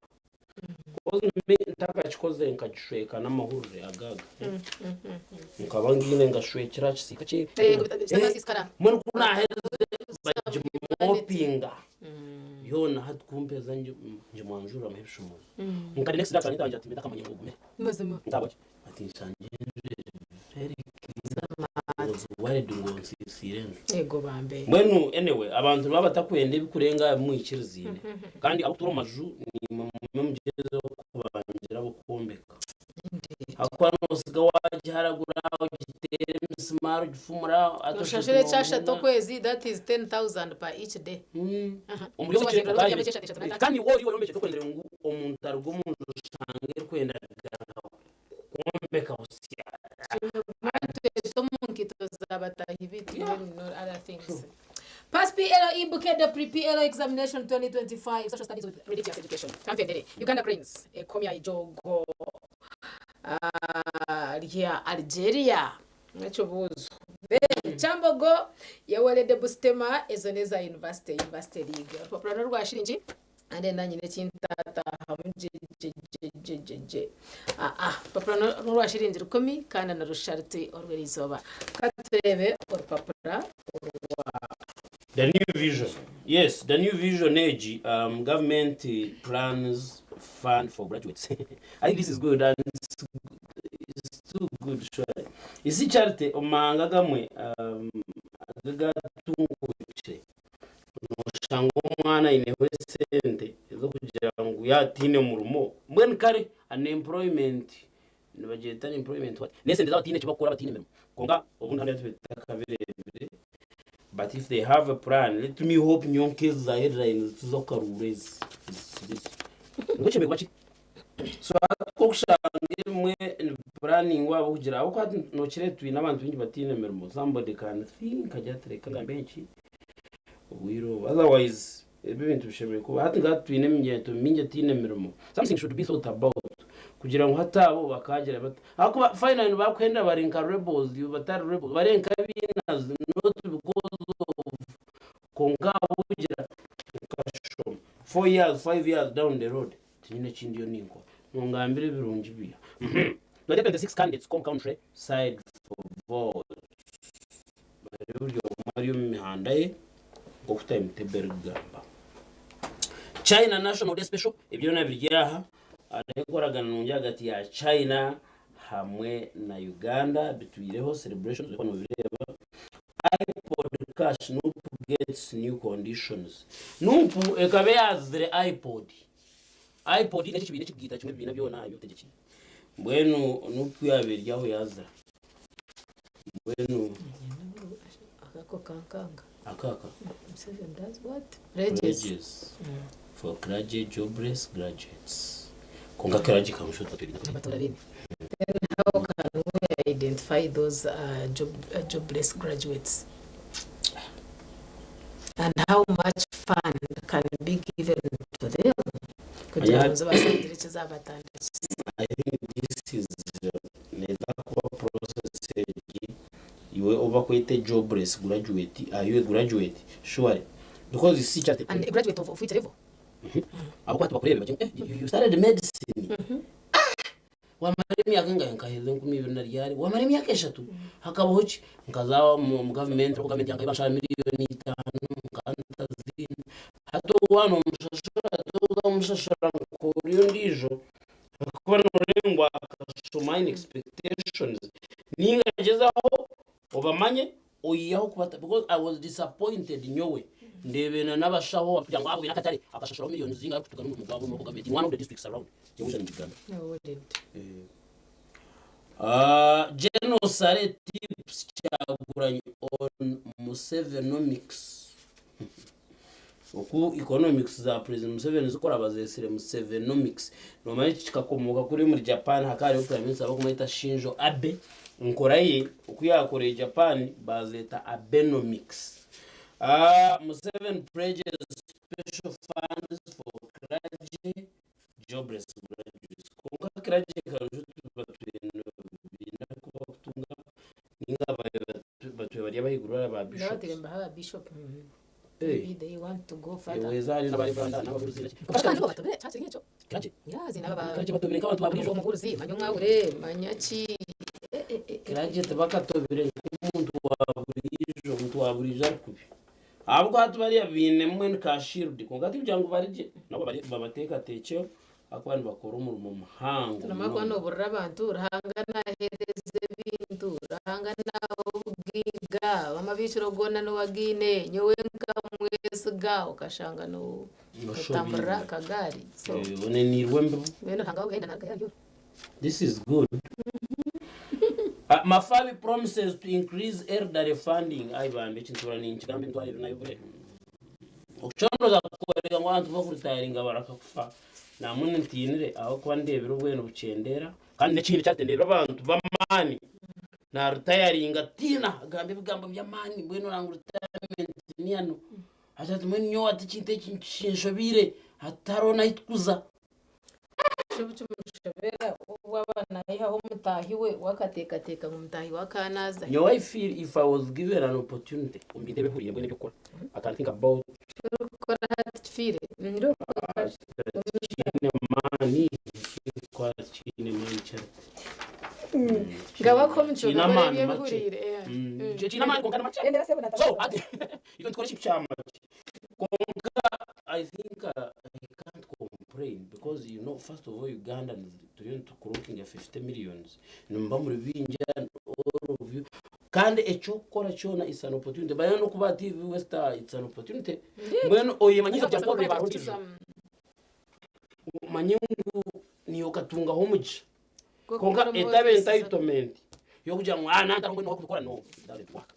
Coz me ntakakikozire nkagishweka n'amahurire agaga. Nkaba ngiine ngashwekire aha kisiika kye. Eh, bitasiisikara. Mbwenu ku naaherize bagimopinga yoona hati ku mpeza ngimwanjuriramu ebishumuuzo. Nka the next day akanyeta angira ati ntakamanya ngu ogumire. Mazima. Ntabwaki? Ati nshangire enju eri very clean. I was worried ngu onsisiire enju. Ego bambe. Mbwenu anyway abantu nibaba batakwenda ebikurenga aha bi mwikiriziine. Kandi abarikutuura omu maju niimwe mugume mugyezeho kubangira ab'okwombeka. Ahakuba noosiga waagiharagura, ogiteera emisimaari, ogifumura, hati Oshashura oshusha oti ekyashatu noomuna. okwezi that is 10,000 per each day. Omuri So omu wahindura kire otaryamu ekyeshatu eshatu na kandi iwe ori oyombekire tokwendire ngu omuntu aruge omu nju oshange erikwenda kugaruka kwombeka busya. Twete omu nkaito za bataahi baitu mbwenu no other things. Paspi PLE Bukedde Pre-PLE Examination 2025 Social Studies with Religious Education. Kampendere. Uganda Cranes ekomya eijogo ah, rya Algeria. Ekibuuzo. Then Kyambogo yeweredde Busitema ezo n'eza University University League. Orupapura n'orwa shiringi and then nanye n'ekintatahamu gye gye gye gye gye gye. Ah ah, orupapura n'orwa shiringi rukumi kandi na rushariti orw'erizooba. Katureebe orupapura orwa The new vision. Yes, the new vision egi um, government plans fund for graduates. I think this is good and it's, it's too good surely. Isi charity omu mahanga agamwe um, agagatungukire noshanga omwana aineho esente ez'okugira ngu yaatiine murimo mbwenu kare unemployment nibagyeta unemployment what n'esente zabo tihaine eki bakukora bataine mirimo kwonka obundi hanu tibakabireebire but if they have a plan let me hope nyowe nk'ezi za headlines tizokukaruura ezi ngu ekyemereire kuba ki so hati okushanga ebimwe ni planning ahabw'okugira ahabw'okuba hati nokireeba twine abantu baingi bataine mirimo somebody can think agira ati reka ngambe eki obwire obu otherwise ebi ebintu bishemereire kuba hati nka twine eminyeeto mingi etaine mirimo something should be thought about kugira ngu hati abo bakagira bata ahakuba finally nibakuhenda bari nka rebels batari rebels bari nka abainazi not because of kwonka ahabw'okugira nkashoma 4 years 5 years down the road tinyine eki ndiyo ninkora nongambira ebirungi biha 26 candidates come country side for votes bari buri omwe ari omu mihanda ye nk'oku timetable erikugamba. China National Day Special ebyo byona biri aha hariho enkoragana nungi ahagati ya China hamwe na Uganda bitwireho celebrations orikuba nobireeba. iPod cash Nup gets new conditions. Nup ekaba eyazire iPod. iPod n'ekyo ekibiina ekikugaita kimwe ebibiina byona eby'obutegyeki. Mbwenu Nup ku yaaba eri aho yazira. Mbwenu Ako kankanga. Akaka. Museveni does what? Pledges. Pledges for clergy jobless graduates. Kwonka clergy kamushuta Abatora bine. Then how can we identify those jobless graduates? And how much fund can be given to them? Kugira ngu zibaase kugira eki zaabatandikisa. I think this is neeza kuba process egi iwe ou bakweta jobless graduate are you a graduate surely because you see just And a graduate of which level? Ahabw'okuba tibakureebe bagire ngu eh you, you started medicine wamara emyaka engahi nkaheza 2000 na ryari wamara emyaka 3 hakabaho ki nkaza omu gavumenti gavumenti yankahe banshara 5,000,000 nkanta zindi hati ogu waaba nomushashura hati ogu omushashura nk'ori ondiijo akuba noreeba ngu akashoma aine expectations ninga gyezaho obamanye oyihaho kubata because I was disappointed nyowe ndeebena n'abashaho kugira ngu abo baine akatare akashashuraho millions zingahi arikutuga n'omurimo gwabo omu gavumenti in one of the districts around nyowe nikigamba. General Saleh tips Kyagulanyi on Musevenomics. Oku economics za President Museveni zikora bazesire Musevenomics. Nomanya eki kikakomoka kuri omuri Japan hakaba hariyo Prime Minister barikumweta Shinzo Abe. Enkora ye oku yakorire Japan bazeta Abenomics. Museveni pledges special funds for clergy jobless graduates. Kwonka clergy karungi batwire baine kuba kutunga ninga batwire bari abahaiguru bari aba bishops. Ndabategamba aba bishop. Hey. Maybe they want to go further. Eweza hari n'abari Rwanda n'abagurusi. Kandi bo batobere church nk'ekyo. Clergy. Yeah, zina aba Clergy batobere nk'abantu ba burijo. Omugurusi, manya omwawure, manya ki. Clergy tibakatobire nk'omuntu wa burijo, omuntu wa burijo ari kubi. Ahabw'okuba hati bariya baine mbwenu ka shield kwonka tikugira ngu bari gye nabo babateekateekyeho ahakuba nibakora omurimo muhango Turamara kuba munonga. noburira abantu Ruhanga nahereza ebintu Ruhanga naha obugiga amabikiro goona niwe againe nyowe nkamwesiga okashanga notamburira aha kagaari so Onenirwe embibo. mbwenu Ruhanga wagenda nagayayo. This is good. Mafabi promises to increase elderly funding. Ai bambi ekintu ninkigamba emitwaro ebiri nayo bure. Okucondoza kworeka ngu abantu bokuritayiringa barakakufa. Namwe ntiinire ahabw'okuba ndeebire obwenu bukyendera kandi n'ekindi kyatendera abantu b'amaani naritayaringa tiina agamba ebigambo by'amaani mbwenu oranga retirement ni hano. Agira ati mbwenu nyowe ati ekintu eki kinshobeire hati tihariho n'ahi tukuza. Ekyo kimushobera obu aba naihaho mutaahi we, we akateekateeka ngu mutaahi we akaanaazahi. Nyowe I feel if I was given an opportunity omu bintu ebi ehuriire mbwenu eby'okukora I can think about. Ekyorikukora hati kifiire. Tikiine maani, ekindikukora tikiine maani Charity. Ngaba ko Kiine amaani omukyobekora makye. ebyebihuriire. Kiine amaani kwonka ni makye. So hati itwe nitukora ekintu kya makye. Kwonka I think I can't complain because you know first of all Ugandans turiyo nituclockinga 50 millions nimuba muri bingi and all of you kandi eky'okukora kyona it's an opportunity bariyo n'okuba aha TV West it's an opportunity mbwenu oyemanyiize kugira ngu oreeba hariho ondiijo omanye ngu niiwe okatungaho omugisha kwonka etaba entitlement y'okugira ngu ah nantari mbwenu ow'okubikora no it doesn't work.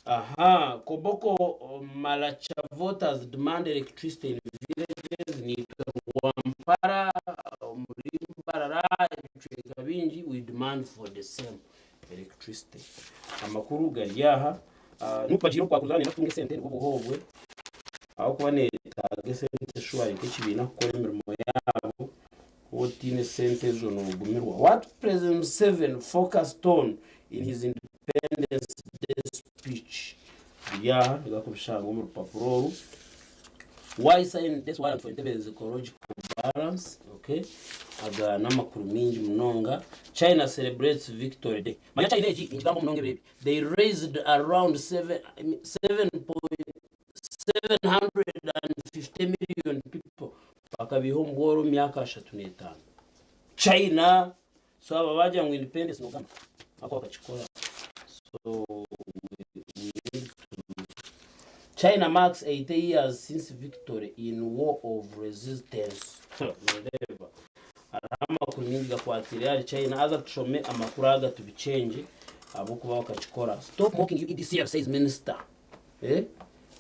Aha, Koboko Malacha voters demand electricity in villages niitwe Rwampara omuri Mbarara ebicweka bingi we demand for the same electricity. Amakuru gari aha. Nup bagiire okwakuza nibenda kutunga esente nibwo buhoobwe ahabw'okuba neetaaga esente shuwari nk'ekibiina kukora emirimo yaabo. Waaba otaine sente ezo noogumirwa. What President Museveni focused on in his Independence Day speech biri aha niga kubishanga omu rupapura oru. Why sign death warrant for Entebbe's ecological balance? Okay. Aga n'amakuru mingi munonga. China celebrates victory day. Manya China egi ninkigamba munonga ebiro ebi. They raised around 750 million people bakabaiha omu bworo omu myaka 35. China so aba bagira ngu independence nogamba ako bakakikora so we need to China marks 80 years since victory in war of resistance. Noreeba hariho amakuru mingi gakwatiire ahari China haza tushome amakuru aga tubikyengye ahabw'okuba bakakikora. Stop mocking UEDCL says minister. Eh?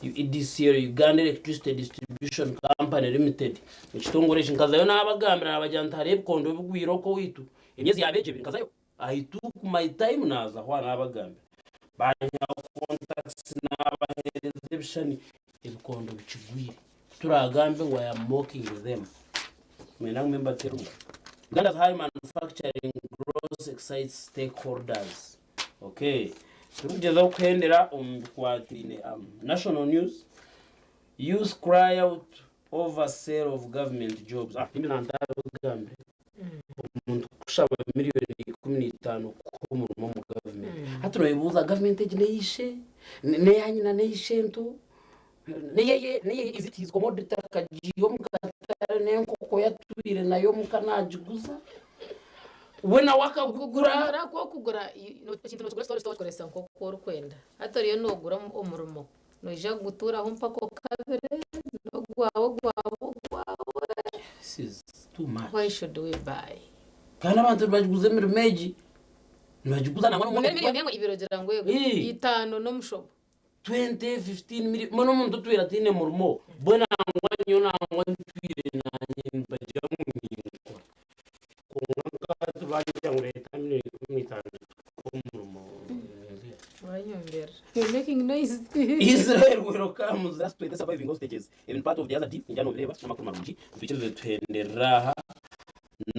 UEDCL, Uganda Electricity Distribution Company Limited. Ekitongore eki nkazayo nabagambira nabagira nti hariho ebikondo bigwire oku owaitu. Emyezi yaaba egyo ebiri nkazayo. I took my time naaza hwa nabagambira. Banyihaho contacts nabaheereza ebishushani ebikondo bikigwire. Kuturagambe ngu I am mocking them. Mwenda ngume mbatere omu. Uganda's high manufacturing growth excites stakeholders. Okay. Turikugyezaho kuhendera omu bikwatiraine um, national news. Youth cry out over sale of government jobs. Ah, ebi nantabigambire. Omuntu kukushaba miliyoni 15 kukuha omurimo omu gavumenti. Hati noyebuuza gavumenti egi neyishe, neya nyina neyishento, neyeye, neyeye is it his commodity akagiiha omu katare n'enkoko yatwire nayo omuka nagiguza? We nawe akagugura. Okugura kw'okugura ekintu nokigura store store okikoresa nk'oku orikwenda. Hati oriyo nogura omurimo noija kugutuuraho mpaka okabire n'ogwawe gwawe ogwawe. This is too much. Why should we buy? Kandi abantu nibagiguza emirimo egi, nibagiguza nangwa Mbwenu emiliyoni emwe ibiri ogira ngu ego, itaano n'omushobo. 20, 15 million, mbwenu omuntu otwire ataine murimo, bwe nangwa nyowe nangwa ntwire nanye nibagira ngu ninkora. Kwonka nka tibangira ngu reeta million 15 tukuhe omurimo. Oranyongerera. You're making noise. Israel welcomes last 20 surviving hostages even part of the other deal ningira nobireeba n'amakuru marungi nitwikirize tuhenderera aha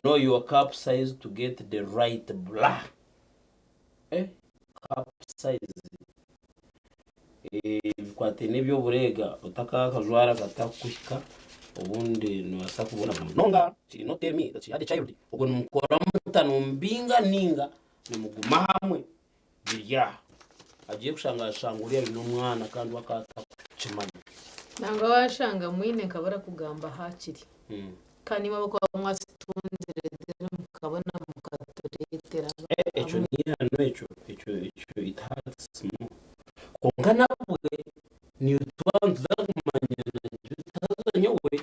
know your cup size to get the right bra eh cup size Ebikwataine n'eby'obureega otakakajwara katakuhika obundi nobaasa kubonabona munonga. She did not tell me that she had a child. Obwo nimukora muta nimubinga ninga nimuguma hamwe biri aha. Agiye kushanga yashanga oriya aine omwana kandi we akaba atakukimanya. Nangwa washanga mwine nka barakugamba hakiri. Kandi imwe abakuba mwatutungire then mukabona mukatureetera. Ekyo n'eihano ekyo ekyo ekyo it hurts more. Kwonka nabwe niiwe twaba nituza kumanyana gye haza nyowe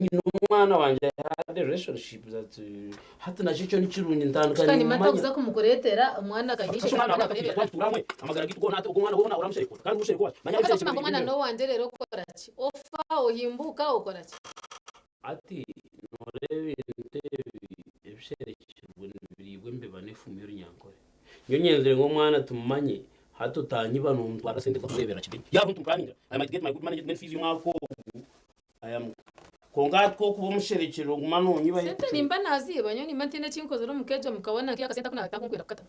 nyine omwana wangye I had a relationship that hati nakyo ekyo nikirungi ntandika Kandi mata nimumanya. kuza kumukureetera omwana akagira Kasha omwana wawe twatura hamwe amagara gaitu goona hati ogwo omwana woona oramushereka ota kandi omushereka ota manya Okaza kumanya ngu omwana n'owangye reero okora ki? Ofa, ohimbuuka, okora ki? Hati nooreeba ebintu ebi ebisherekirwe nibiriibwa embeba n'efumu y'orunyankore. Nyowe nyenzire ngu omwana tumumanye Hati otanyiba nontwara sente kukurebera kigenyi. Yaaba omuntu nkaningira, I might get my good management fees y'omwaka ogu. I am Kwonka hati ku okuba omusherekye oguma nonyiba Sente nimba naziiba nyowe nimba ntiine eki nkozire omu keejo mukabona nk'iyo akasente aku naataho nkwenda kukata.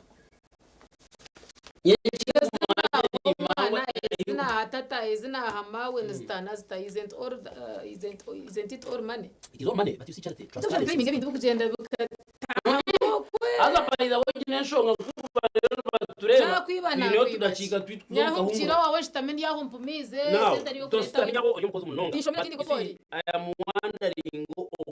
Omwana ezi naaha tata ezi naaha maawe nizitaana zita isn't all isn't isn't it all money? It is all money but you see Charity, transparency. Ebintu bikugyenda bikataha okwe. Haza by the way egi n'enshonga nkuru bariyo nibatureeba Naakwiba twineho naakwiba ki? otudakiika twaitu kuza Nyaho omu kukiira kahuumuro. owaawe nshutame ndi aho mpumiize Now, esente ariyo tositami okureetaho. nyabo ori omukozi munonga Tinshomire but tindi you nk'oku ori. see I am wondering ogwo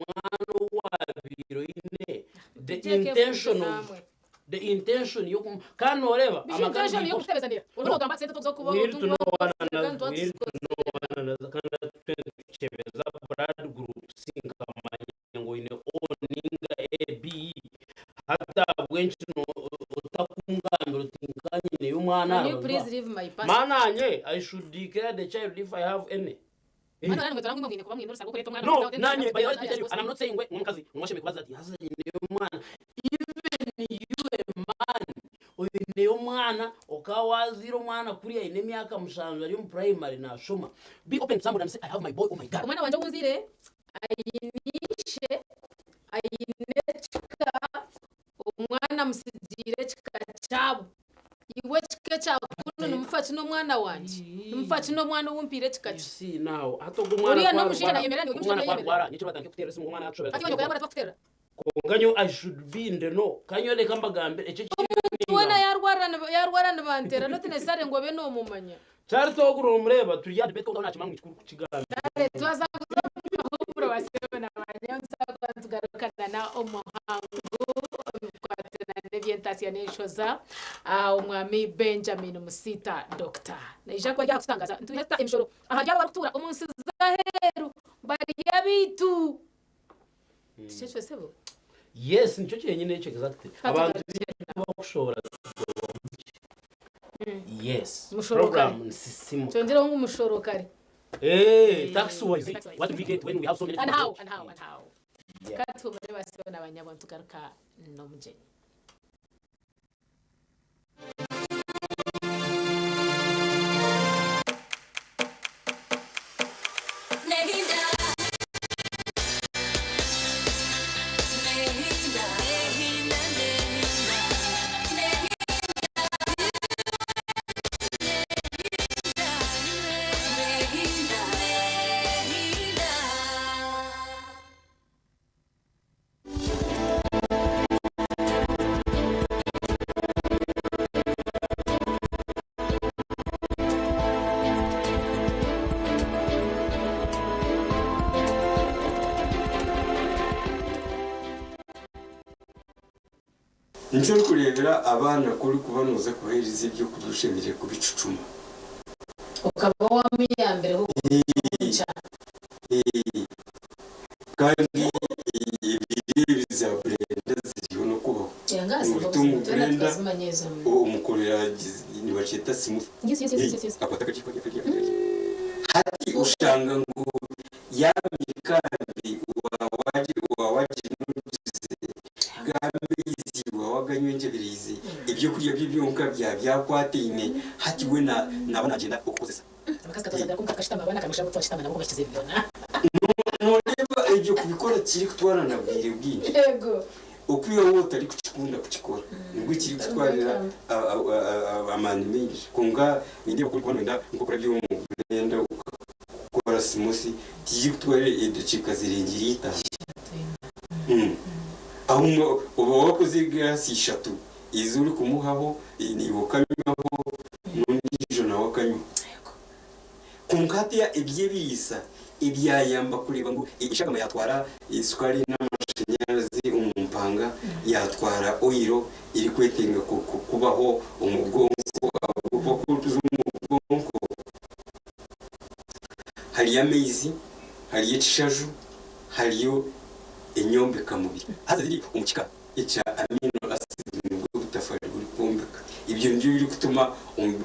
mwana ou waabaire oine the Tuteeke intention efuuzi of zaamwe. the intention yoku kandi noreeba Bishi amagara intention gaitu yokutebezanira. no Oriho ogamba ati sente tokuza kuba we need to otunga know one another kandi we need to twatuzikoze. know one another kandi twena tukyebeza blood groups nkamanya ngu oine O ninga A B hati ahabw'enki otakungambira oti nkanyineyo omwana Can you arabazwa please leave my past? mananye I should declare the child if I have any. Mwana nange twarangwa mwine kuba mwine orusanga okureta omwana No, without any nanye, by the way, let me doubt, tell you, and I'm not saying we omukazi omwashembe kubaza ati haza nyineyo omwana. Even you a man, oyineyo omwana, okaba waziire omwana kuriya ayine emyaka mushanju ari omu primary nashoma. Be open to somebody and say I have my boy or my girl. Omwana wangye ou nzaire aine ishe, aine ekika, omwana amutsigiire ekika kyabo. Iwe ekika ekya kunu nimufa ki n'omwana wangye? Nimufa ki n'omwana ou mpaire ekika You kye? see now, hati ogwo omwana Oriya ku n'omushaija arwara, nayemerera niiwe omwana omushaija ku nayemerera. arwara, nyekiro batandike kuteera esimu ngu omwana yakushobera Hati iwe nyoko yarwara tibakuteerera? Kwonka nyowe I should be in the know. Kanyowe reka mbagambire ekyo ekiriyo Omuntu weena ningamba. yarwara yarwara nibanteera not necessarily ngu obe nomumanya. Charity ogu nomureba turi aha debate kwonka nakimanya ngu nikikuru kukigambira. Kare twaza kuza omu kahuumuro basebo na banyanza tugarukana na omuhangu omu bikwatirana n'ebyentasya n'enshoza omwami Benjamin Musiita Doctor. Naija kuba ari aha kututangaza nituza kuta emishoro ahari abo abarikutuura omu nsi z'aheeru bari abaitu. Tikyo ekyo sebo? Yes, nikyo kyenyine ekyo exactly. Abantu bakushobora Yes. Mushoro kare. Program nisisimuka. Kyongyereho ngu mushoro kare. Eh, tax wise, what do we get when we have so many And people? how, and how, and how. Yeah. Ka tuhumure basebo na banyabo nitugaruka n'omugyenyi. Nikyo orikureebera abaana ku orikuba nooza kubaheereza ebyokurya oshemereire kubicucuma. Okaba wamuyambireho kucunca. Kandi ebiryo ebi za burenda ziriho n'okubaho. Notunga burenda omukorera nibakyeta smoothie. Akwata akagiiko arya akarya akarya. Hati oshanga ngu yaamikambi waaba waaginogize g'amaizi waaba waaganywengyeberiize ebyokurya bye byonka byaba byakwataine hati we naaba naagyenda okukozesa. Nooreeba ebyo kubikora tikirikutwara na bwire bwingi. Okwihaho waaba otarikukikunda kukikora nibwo kirikutwarira amaani maingi. Kwonka nindeeba ku orikuba nooyenda nk'okurabya omu blender okakora smoothie tikirikutwara edakiika zirengire itaano. Aho oba waakoze egiraasi ishatu ezi orikumuhaho naiwe okanywaho n'ondiijo nawe akanywaho. Kwonka hati eby'ebiriisa ebyayamba kureeba ngu eshagama yaatwara sukaari n'amashanyarazi omu mpanga, yaatwara oiro erikwetenga kubaho omu bwonko ahabw'okuba ku orikuza omu bwonko hariyo amaizi, hariyo ekishaju, hariyo enyombekamubiri. Haza ziri omu kika ekya amino acids nibwo obutafari burikwombeka. Ebyo nibyo birikutuma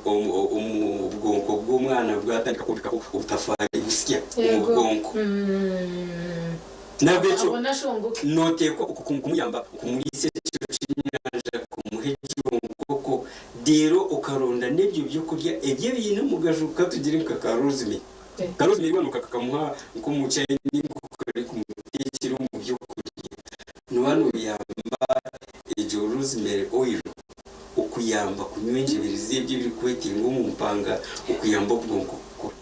obwonko bw'omwana bwatandika kwombekaho obutafari busya omu bwonko. Nahabwekyo noteekwa kumuyamba kumuriisa ekyo kyenyanja, kumuha egyo nkoko. Reero okaronda n'ebyo by'okurya ebyo ebiine omugasho ka tugire nka ka rosemary. Ka rosemary waaba nokakamuha nk'omu chai ninga okarikumuteekyera omu by'okurya, nooba nooyamba egyo rosemary oil okuyamba kunywa enjebere z'ebyo ebirikwetenga omu mpanga okuyamba obwonko kukora.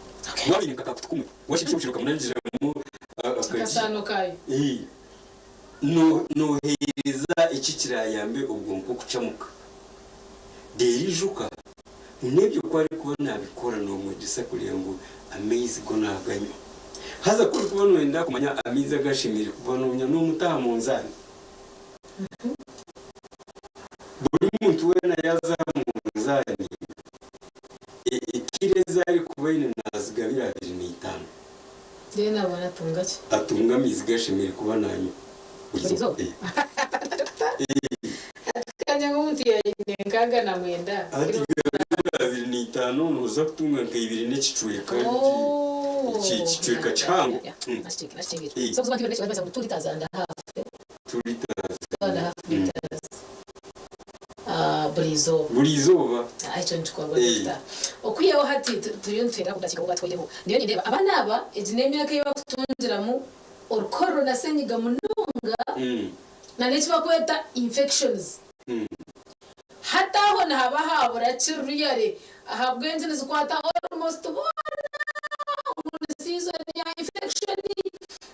Waaba oine nka ka kutu kumwe, waashigisha obushera okamunangiramu akagi. Akasaano kaayo. Nooheereza eki kiraayambe obwonko kucamuka. Reero ijuka ngu n'ebyo ku arikuba naabikora noomwegyesa kureeba ngu amaizi go naaganywa. Haza ku orikuba nooyenda kumanya amaizi agu ashemereire kuba noonywa, noomuta aha munzaani. Buri muntu weena yaaza aha munzaani, kiro ezi arikuba aine naazigabira 25. Then abone atunga ki? Atunga amaizi gu ashemereire kuba nanywa buri izooba. Ati kanya nk'omuntu yaine 69. Ati gabira 25 noza kutunga nka ibiri n'ekicweka ekicweka kihango. Buri izooba. Buri izooba. Ekyo nikikorwa Dokita. Okwihaho hati turiyo nitwenda kudakiika obu batwaireho. Ndiyo nindeeba abaana aba egi n'emyaka ei bakutungiramu orukororo na senyiga munonga na n'eki bakweta infections. Hati aho nihaba habura ki really ahabw'enki nizikwata almost boona ngu ni season ya infection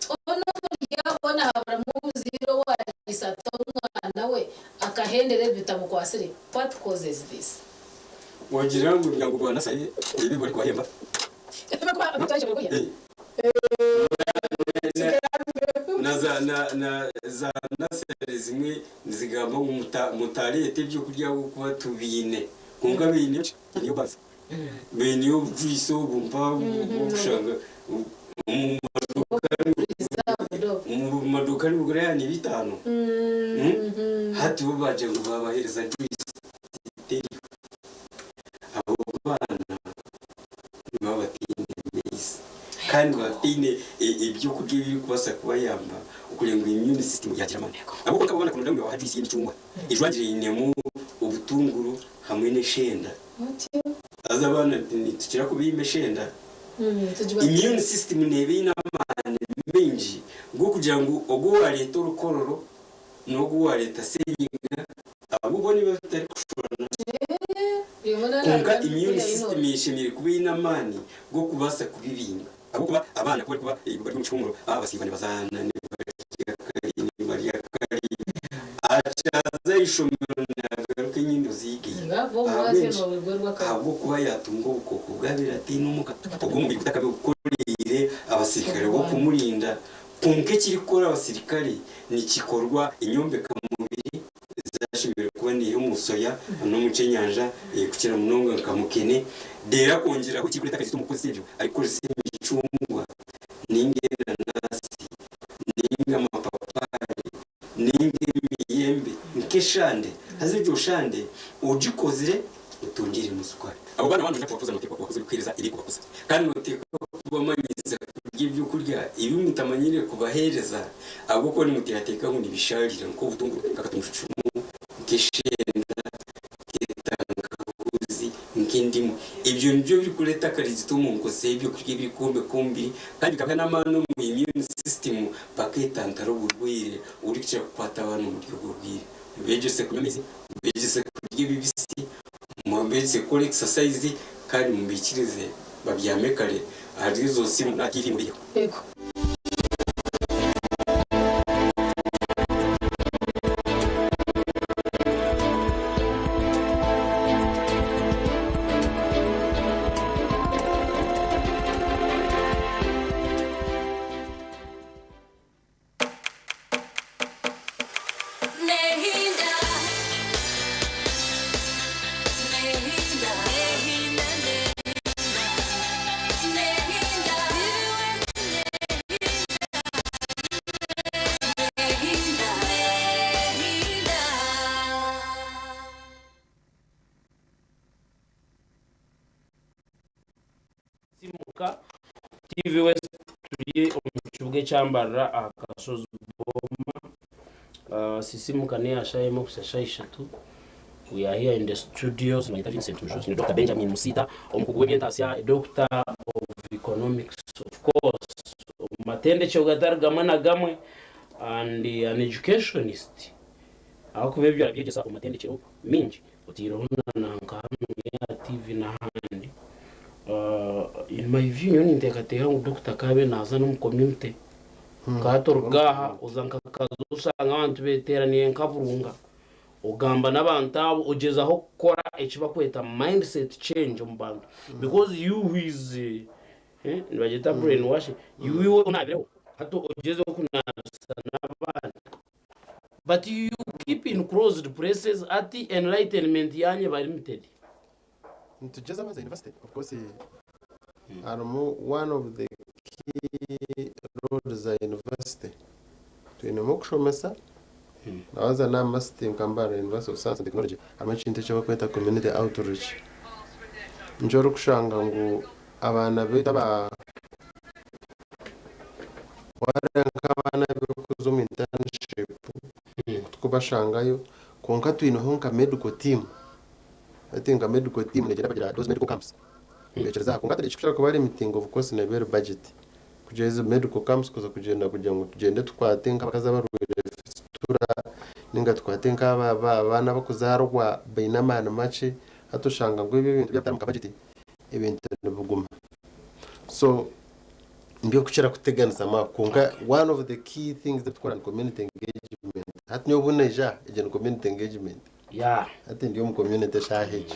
onu omuri abo boona haburamu omuzaire owariisa ata omwana we akahendera ebi bitamukwasire what causes this? Wagira ngu omuryango gwa Nasare ebi barikubahemba. Na za na na za nasare zimwe nizigamba ngu mutareeta ebyokurya ahabw'okuba tubiine. Kwonka baine ki? Baineyo baasi. Baineyo obujuice obu mpaho obukushanga omu maduuka omu maduuka nibigura ya 5. Hati bo baagira ngu baabaheereza juice teriho. Abo baana nibaba bataine maizi kandi baba bataine ebyokurya ebirikubaasa kubayamba okureeba ngu immune system yaagira amaani. Ahabw'okuba nk'abo abaana kuronda ngu nibabaha juice y'emicungwa ejwangire einemu obutunguru hamwe n'eshenda. Haza abaana nitukira kubaima eshenda. Immune system neeba eine amaani maingi g'okugira ngu ogu owaareeta orukororo n'ogu owaareeta senyiga abo bo nibiba bitarikushushana. Kwonka immune system eshemereire kuba eine amaani g'okubaasa kubibinga. Ahabw'okuba abaana ku barikuba bari omu kihuumuro, abasiiba nibazaana, nibarya kari, nibarya kari. Akyaza aha ishomero naagaruka enyindo ziigaire. Ahabw'enki? Ahabw'okuba yaatunga obukooko bwabaire ataine omuka. Ogwo omubiri gutakakoreire abasirikare b'okumurinda. Kwonka ekirikukora abasirikare nikikorwa enyombeka-mubiri Zashemereire kuba niiha omu soya n'omu ky'enyanja kukira munonga nka mukene. Reero akongyeraho ekirikureeta akagyeta omu kukozesa ebyo arikukozesa emicungwa ninga enanasi ninga amapapaari ninga emiyembe nk'eshande. Haza egyo shande ogikozire otongyeiremu sukaari. Abo baana waaba noija kubakuza noteekwa kubakuza orikuheereza ebirikubakuza kandi noteekwa kubamanyiiza kurya ebyokurya ebi mutamanyire kubaheereza ahabw'okuba nimuteekateeka ngu nibishaarira nk'obutunguru, nka katungurucumu, nk'eshenda, nk'entangahuzi, nk'endimu. Ebyo nibyo birikureeta akarigito omu nkozesa y'ebyokurya ebirikwombeka omubiri kandi bikabaha n'amaani omu immune system bakeetantara oburwaire oburikukira kukwata abaana omuri obwo bwire. Mubeegyese kunywa amaizi, mubeegyese kurya ebibisi, mubeegyese kukora exercise kandi mubaikirize babyame kare ahari ezo simu na TV mubaiheho. Simuka TV West turi omu kibuga ekya Mbarara aha kashozi Boma. Sisimuka neya shaaha emwe kuhitsya shaaha ishatu. We are here in the studios Banyeta Vincent Mushusi ni Dr Benjamin Musita omukugu w'ebyentasya Doctor of Economics of course omu matendekero gatari gamwe na gamwe and an educationist ahakuba ebyo arabyegyesa omu matendekero mingi oteireho na nka hanu aha TV n'ahandi. In my view nyowe ninteekateeka ngu Doctor akaabaire naaza n'omu community nka hati oruga aha oza nka Kazo oshanga abantu beteeraniire nka Burunga Ogamba n'abantu abo ogyezaho kukora eki bakweta mindset change omu bantu because you who is eh, nibagyeta brain washing iwe iwe onaabireho hati ogyezeho kunaabisa n'abandi but you keep in closed places hati enlightenment yanyu eba limited. Nitugyeza abanza university of course harimu one of the key roles za university twinemu okushomesa nabanza na MUST nka Mbarara University of Science and Technology harimu ekintu eki barikweta community outreach nikyo orikushanga ngu abaana baitu aba wareeba nk'abaana abarikuza omu internship tikubashangayo kwonka twineho nka medical team Hati nka medical team negyenda bagira those medical camps nibekyereza aha kwonka ekikukira kuba limiting of course neeba eri budget kugira ezo medical camps kuza kugyenda kugira ngu tugyende tukwate nk'abakazi abarwaire fisitura ninga tukwate nk'aba abaana abakuzaarwa baine amaani makye hati oshanga ngu ebyo ebintu byaba bitari omu ka budget ebintu nibiguma so nibyo nkukira kuteganisamu aho kwonka one of the key things ebi tukukora ni community engagement hati nyowe obu naija aha egyo ni community engagement. Yeah. Hati ndi omu community eshaaha egi.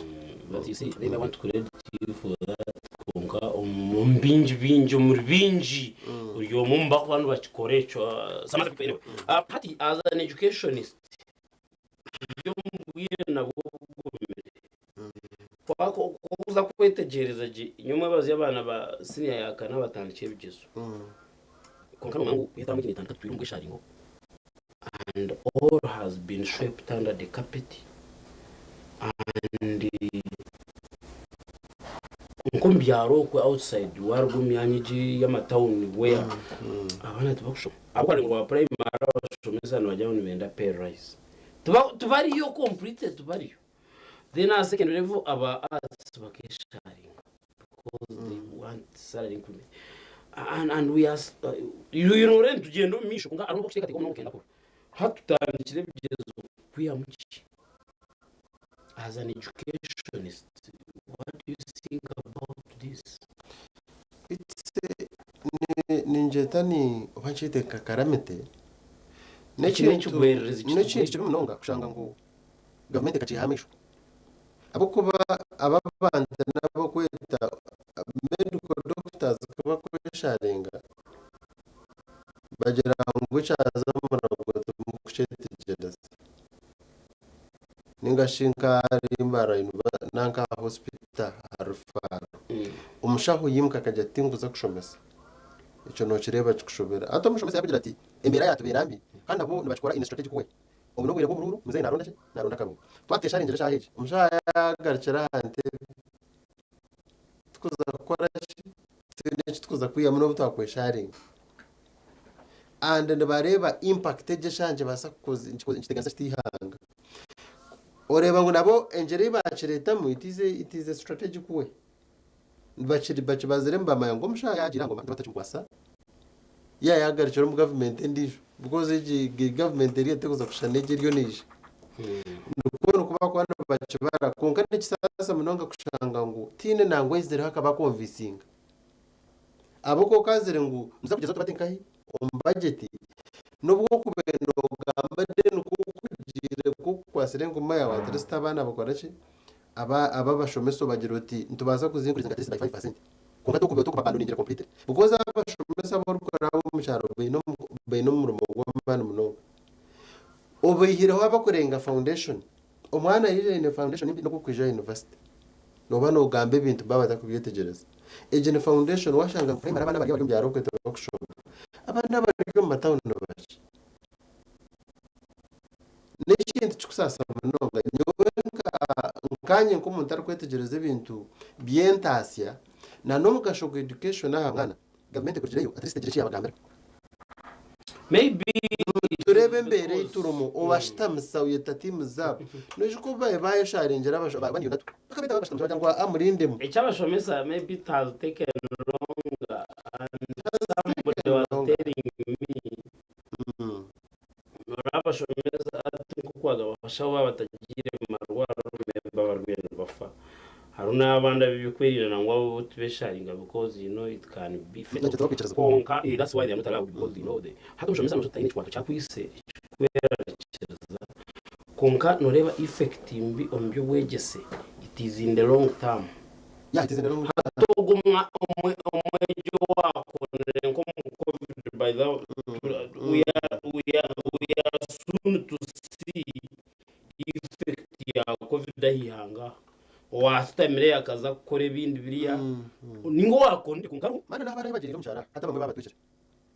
But you see, they want to credit you for that kwonka omu bingi bingi omuri bingi buri omwe omu bakuba nibakikora ekyo some other people anyway. Hati as an educationist turi omu bwire nabwo bugumire Ku orikuza kwetegyereza gye nyomwebazo y'abaana ba siniya ya kana batandikire ebigyezo kwonka nomanya ngu etaamu egi netandika tutwire omu bwesharingo and all has been swept under the carpet and nk'omu byaro okwe outside waruga omu myanya egi y'amatawuni where abaana tibakushoma ahabw'okuba ngu aba primary abashomesa nibagira ngu nibenda pay rise tibariyo completely tibariyo. Then aha second level aba arts bakesharinga because they want salary increment and, and we are you, you know rero nitugyenda omu maisho kwonka hariho n'okuteekateeka omu n'okugenda kure hati tutandikire ebigyezo kwihamu ki as an educationist what do you think about this? It's ningyeta ni oba nkyete nka calamity n'ekintu n'ekintu kibi munonga kushanga ngu gavumenti ekakiihaho amaisho ahabw'okuba aba abantu n'abokweta medical doctors ku bakwesharinga bagira ngu ekyaza omu murago timukukyetegyereza ninga shi nka ahari Mbarara nanka aha hospital aha referral omushaho yaimuka akagira ati tinkuza kushomesa ekyo nokireeba kikushobera hati omushomesa yakugira ati embeera yatubeera mbi kandi nabo nibakikora in a strategic way. Obu n'obwire bw'oburuuru, muzeeyi naaronda ki? Naaronda akaruuru. Twateesha arengyera eshaaha egi. Omushaija yaagarukira aha ntebe. Tukuza kukora ki? Twine eki tukuza kwihamu n'obu twakwesharinga. And nibareeba impact egi eshaaha nikibaasa nikiteganisa kita eihanga. Oreeba ngu nabo engyera ei baakireetamu it is a, it is a strategic way. Bakibazire nibamanya ngu omushaija yaagira ngu abantu batakimukwasa yaayagarukira omu gavumenti endiijo because egi gavumenti eriyo terikuza kushushana n'egi eriyo neija. Nikwo nikwo barikuba nibakibara kwonka nikisaasa munonga kushanga ngu tihaine nangwa oizireho akabakonvinsinga. Ahabw'okuba okaazire ngu nituza kugyezaho tubate nkahi omu bajeti n'obu orikuba noogamba then ku okugiire ku okukwatsire enguma yaawe at least abaana bakora ki? Aba abashomesa obagira oti nitubaasa kuzi increasinga at least by 5% kwonka tokuba abandoningira completely because abashomesa abu orikukora nabo omu kyaro baine baine omurimo gw'amaani munonga. Obaihireho abakurenga foundation, omwana yaija aine foundation mbi n'oku kwija aha university nooba noogamba ebintu baba batakubyetegyereza. Egi ni foundation washanga nka primary abaana abari omu byaro okwe tibakushoma, abaana abari omu matawuni nibaki? N'ekintu kikusaasa munonga. Nyowe nkaanye nk'omuntu arikwetegyereza ebintu by'entaasya na n'omugasho gwa education aha mwana, gavumenti ekurugireyo at least egire eki yaabagambira. Maybe Turebe. Reeba embeera ei turimu, obashutamisa oyeta tiimu zaabo. Noijuka obu baabaire baayesharingira abandi bakabeeta babashutamisa bagira ngu aa murindemu. Eky'abashomesa maybe it has taken longer and somebody was telling me Noreeba abashomesa hati nk'okwagamba abashaho baaba batagiire mu marwariro maybe baba bariyo nibafa. Hariho n'abandi ab'ebyokwerinda nangwa bo tibesharinga because you know it can be fatal. Kwonka that's why they are not allowed because you know the hati omushomesa nooshusha oti aine ekikwato kyakwitse ekikwerarikiriza kwonka noreeba effect mbi omu by'obwegyese it is in the long term. Hati ogwo omwegi owaakonire nk'omu covid by the we are, we are, we are soon to see effect ya covid aha ihanga aha. Owaasitamire akaza kukora ebindi biriya ninga owaakonire kwonka hariho Mani n'abaana ahi bagiriire omu kyaro aha hati abamwe baabatwekire.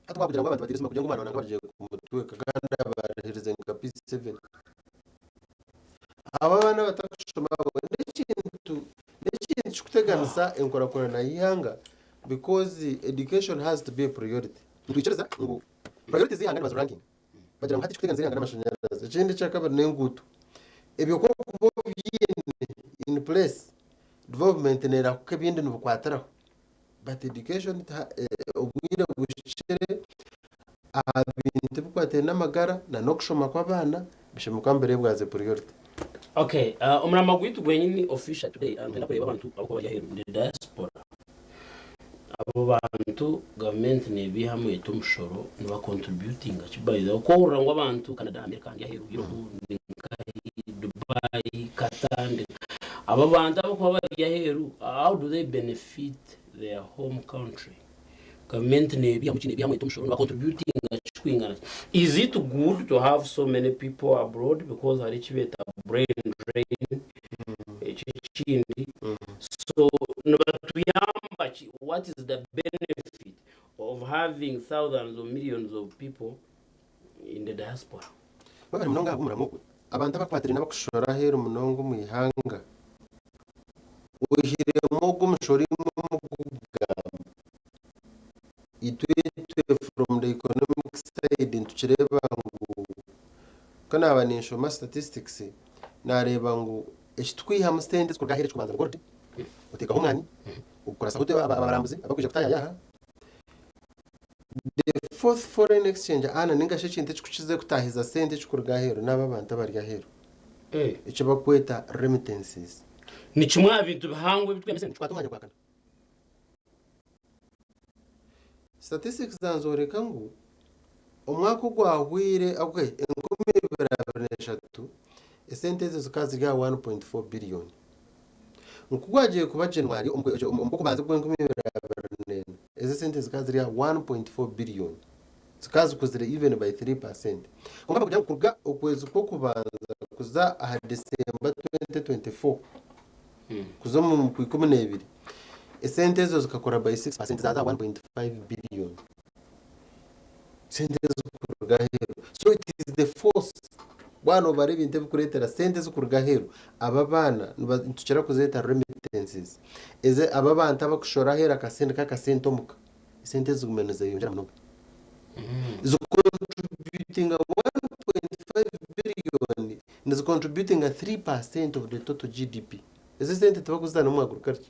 Hati waakugira ngu abantu bataire esimu kugira ngu omwana wange bagiye kumutweka kandi abarihirize nka P7. Abo abaana abatakushoma abo n'ekintu n'ekintu kikuteganisa enkurakurana y'eihanga because education has to be a priority. Nitwikiriza ngu priorities z'eihanga nibazi rankinga. Bagira ngu hati ekikuteganisa eihanga n'amashanyarazi, ekindi ekyakabiri n'enguuto. Ebyo ku orikuba obiine in place, development neerahuka ebindi nibikwatiraho. But education obwire buhikire aha bintu ebikwataine n'amagara na n'okushoma kw'abaana bishemereire kuba nibireebwa as a priority. Okay, omurama gwaitu gwenyini official today nitwenda kureeba abantu abarikuba bari aheeru the diaspora. Abo bantu gavumenti neebaihamu eta omushoro niba contributinga ki by the way? Ku ohurira ngu abantu Canada, America ndi aheeru, Europe ndi nkahi, Dubai, Qatar ndi abo bantu abarikuba bari aheeru how do they benefit their home country? Gavumenti neebaihamu ki? Neebaihamu eta omushoro niba contributinga ki kwingana ki? Is it good to have so many people abroad because hariho eki beeta brain drain ekyo ekindi so nibatuyamba ki? What is the benefit of having thousands of millions of people in the diaspora? Webare munonga ahabw'omurimo ogwo. Abantu abakwatiraine abakushora aheeru munonga omu ihanga, oihiremu ogwo omushoro imwe omukugamba, itwe itwe from the economic side nitukireeba ngu ku naaba ninshoma statistics naareeba ngu eki tukwihamu sente ezikuruga aheeru ekikubanza ni gold, oteekaho omwani, okurasaho abarambuzi abakwija kutaayaaya aha. The fourth foreign exchange earner ninga shi ekintu ekikukize kutahiza sente ekikuruga aheeru n'abo abantu abari aheeru. Eki bakweta remittances. Ni kimwe aha bintu bihango ebi twine. Nikikwata omwanya gwa kana. Statistics zanzoreka ngu omwaka ogwahweire okay, 2023 esente ezo zikaba ziri aha 1.4 billion. Nku gwagiye kuba January omu kw'okubanza okw'enkumi ibiri abiri n'ena, ezo esente zikaba ziri aha 1.4 billion. Zikaba zikuzire even by 3%. Kwonka bakugira ngu kuruga okwezi kw'okubanza kuza aha December 2024 kuza omu kw'ikumi n'ebiri, esente ezo zikakura by 6% zaaza aha 1.5 billion. Sente ezikuruga aheeru. So it is the force. Waaba noobara ebintu ebikureetera sente ezikuruga aheeru, aba abaana nitukira kuzeeta remittances. Ezi aba abantu abakushora aheeru akasindika akasente omuka, esente ezi ziguma nizeyongyera munonga. Zicontributinga 1.5 billion, nizicontributinga 3% of the total GDP. Ezi esente tibakuzita n'omu agriculture.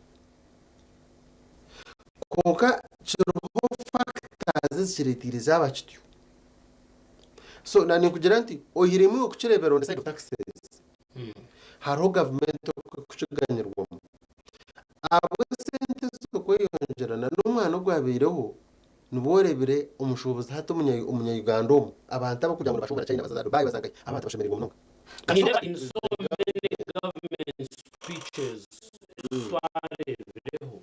Kwonka kiriho factors ezikireteire zaaba kityo. So na ninkugira nti oihiremu iwe kukireebera on the side of taxes, hariho gavumenti oku erikukiganyirwamu. Ahabw'esente ezo kweyongyera na n'omwana ogwabaireho, nibwo oreebire omushuubuzi hati omunya-Uganda omu, abantu abarikugira ngu nibashuubura China baza za Dubai baza nkahi, abantu bashemereirwe munonga. Nindeeba in so many government speeches twareebireho,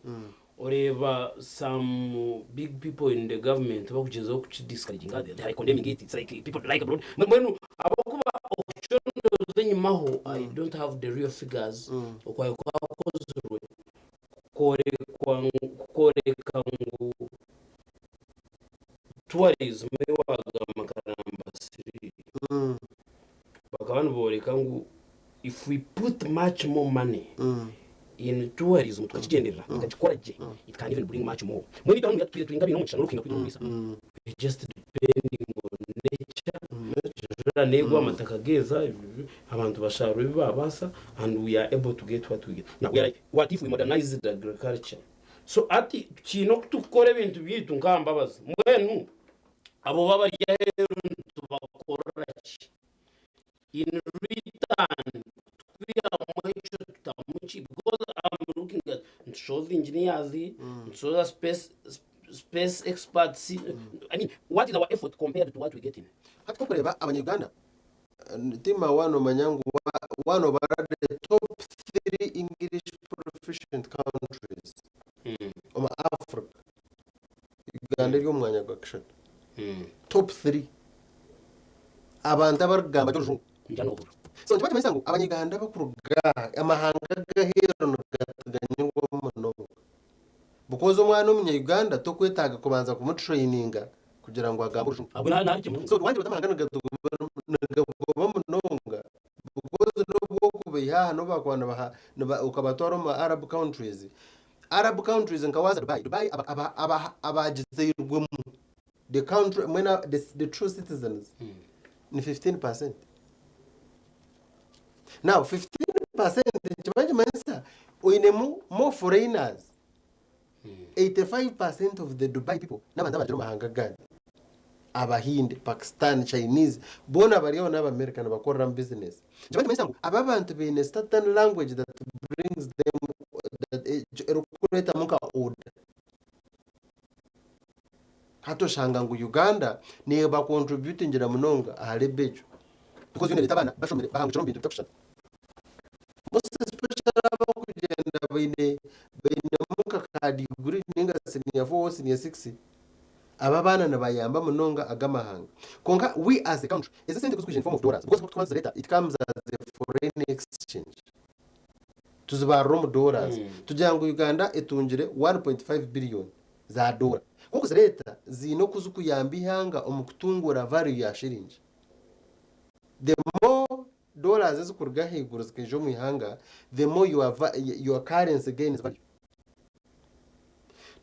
oreeba some big people in the government bakugyezaho kukidiscouraginga, they are condemning it, it's like people like abroad. Mbwenu ahabw'okuba okucondooza enyimaho, I don't have the real figures, okwayo kwakozirwe kukworeka ngu tourism ei waagamba nka namba three, bakaba nibooreka ngu if we put much more money in tourism tukakigyenderera tukakikora gye, it can even bring much more. Mbwenu itwe hanu turi nk'abaine omugisha n'orikuhinga kwita omuriisa, we are just depending on nature. Embeera neegwa, amataka geeza, abantu bashaarura ebi baabaasa and we are able to get what we get. Now we are like, what if we modernized agriculture? So hati tukiine oku turikukora ebintu byaitu nka Mbabazi. Mbwenu abo b'abari aheeru nitubakorera ki? In return tukwihamu ekyo tutamu ki? Because I'm looking at nitushohoza engineers, nitushohoza space, space experts. I mean, what is our effort compared to what we getting? Hati kokureeba abanya-Uganda tima waaba nomanya ngu waaba nobara the top three English proficient countries omu Africa, Uganda eri omu mwanya gwa kashatu. Top three. Abantu abarikugamba gye orujungu. So nikiba nikimanyisa ngu abanya-Uganda abarikuruga aha, amahanga ag'aheeru nigatuganyirwamu munonga. Because omwana omunya-Uganda tokwetaaga kubanza kumutureyininga kugira ngu agambe orujungu. So wangira oti amahanga nigagoba munonga because n'obu okubaiha aha n'obu bakuba nibaha okabatwara omu Arab countries, Arab countries nka waaza Dubai, Dubai abagizairwemu the country mbwenu the true citizens ni 15%. Now 15% nikiba nikimanyisa oinemu more foreigners. 85% of the Dubai people n'abantu abarugire omu mahanga agandi. Abahindi, Pakistan, Chinese boona bari aho n'Abamerika nibakoreramu business. Nikiba nikimanyisa ngu aba abantu baine certain language that brings them that erikureetamu nka order. Hati oshanga ngu Uganda neebacontributingira munonga ahari ebyo because yo nereeta abaana bashomire bahangukire omu bintu bitakushushana. Most especially abarikugyenda baine bainemu nka ka degree ninga senior four or senior six, abo abaana nibayamba munonga aga amahanga. Kwonka we as a country, ezi esente kuzikwija in form of dollars because oku turikuba nituzireeta it comes as a foreign exchange. Tuzibarira omu dollars. Tugira ngu Uganda etungire 1.5 billion za doora. Ku okuzireeta ziine oku zikuyamba eihanga omu kutunguura value ya shiringi. The more dollars ezikuruga ahaiguru zikaija omu ihanga, the more your, your currency gains value.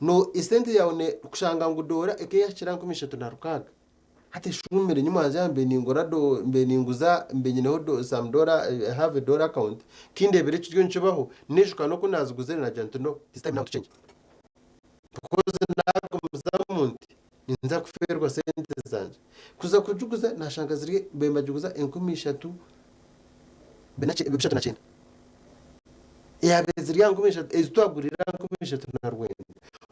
No esente yaawe ne kushanga ngu doora ekeyahikire aha 3600 hati eshuumire nyimwanzya mbe ningura do mbe ninguza mbe nyineho do some dollar I have a dollar account kindebire ekiriyo nikibaho nijuka n'oku naziguzire nagira nti no it's time now to change because nagumizamu nti ninza kufeerwa sente zangye. Kuza kugiguza nashanga ziri nibagiguza 3909. Yaabaire ziri aha 3000 ezi twagurire aha 3900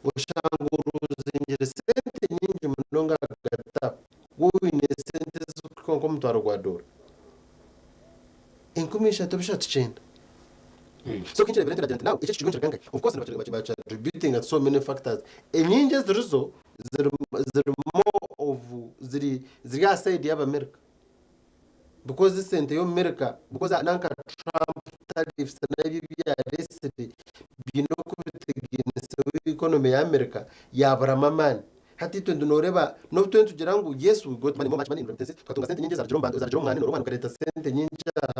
oshanga oruzingire sente nyingi munonga ahagati aho waaba oine sente ezirikuhika nk'omutwaro gwa doora 3900. So kinkireebire nti nagira nti now eki ekiriyo nikiriga nkahi? Of course nibakiattributinga to so many factors enyingi ezirizo ziri ziri more of ziri ziri aha side y'Abamerika because esente y'Omumerika because nanka Trump tariffs n'ebyo ebi yareesire biine oku biteganiseho economy ya America yaaburamu amaani. Hati itwe nooreeba n'obu twena nitugira ngu yes we got money more much money in remittances tukatunga sente nyingi ezarugire omu bantu ezarugire omu mwani nooreeba omwani gukareeta sente nyingi aha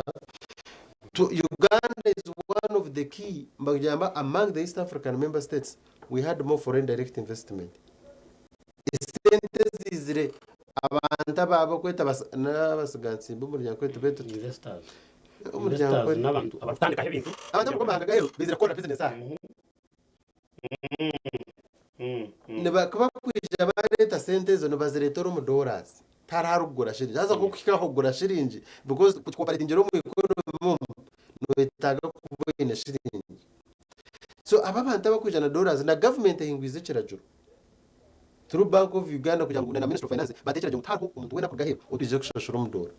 to Uganda is one of the key mbagamba among the East African member states we had more foreign direct investment. Esente eziizire abantu aba abakweta n'abasigansimbi omuryango gwaitu betu Investors. omuryango Investors gwaitu n'abantu abarikutandikaho ebintu. abantu abarikuruga omu mahanga g'aheeru baizire kukora bizinesi aha. Nibakuba kwija bareeta sente ezo nibazireetera omu dollars tihariho arikugura shiringi haza kuhika aho kugura shiringi because kuoperatingira omu economy omu noyetaaga kuba oine shiringi so aba abantu abakwija na dollars na government ehingwize ekiragiro through Bank of Uganda kugira ngu na Ministry of Finance bateho ekiragiro ngu tihariho omuntu weena arikuruga aheeru otwije kushashura omu doora.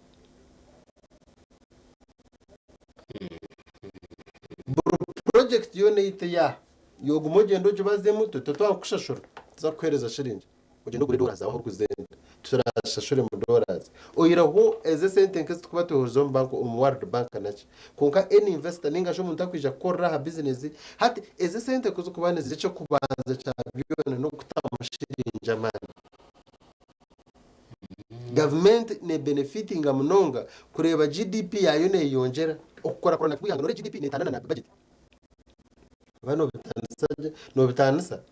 Buri project yoona ei teyaaha yoguma ogyende ogibazemu titwanga kukushashura tuza kukuheereza shiringi ogyende ogure dollars zaawe ahu orikuzenda turazishashure mu dollars oyihireho ezi esente nk'ezi turikuba twoherize omu bank omu world bank naki kwonka any investor ninga shi omuntu arikwija kukorera aha business hati ezi esente ku zirikuba niziri eky'okubanza kya byona n'okutamu shiringi amaani. Gavumenti nebenefitinga munonga kureeba GDP yaayo neyeyongyera. Okukurakurana kw'eihanga noreeba GDP netaana na budget. Oba nobitanisa gye, nobitanisa.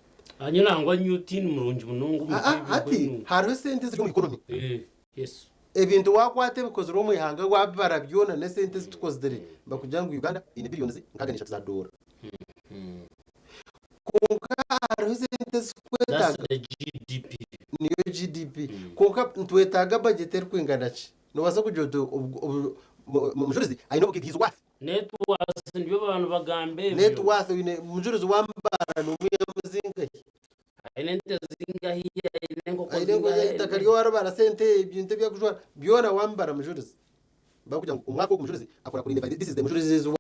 Nyowe nangwa nyowe tiindi murungi munonga omu Aa, hati by'eby'okwerinda. hariho esente eziri omu economy. Eh, yes. Ebintu wakwata ebikozirwe omu ihanga wabibara byona n'esente ezi tukozire nibakugira ngu Uganda eine billions 63 za doora. Kwonka hariho esente That's ezirikwetaaga the GDP. Niyo GDP. Kwonka nitwetaaga budget erikwingana ki? Noobaasa kugira oti Mujurizi aine obugaiga he's worth. Net worth nibyo abantu bagamba ebyo. Net worth oine Mujurizi wambara nomwihamu zingahi? Aine ente zingahi, aine enkoko Aine enkoko, zingahi. eitaka rye waribara sente ebintu ebi arikujwara byona wambara Mujurizi. Barikugira ngu omwaka ogu Mujurizi akora kuri this is the Mujurizi's worth.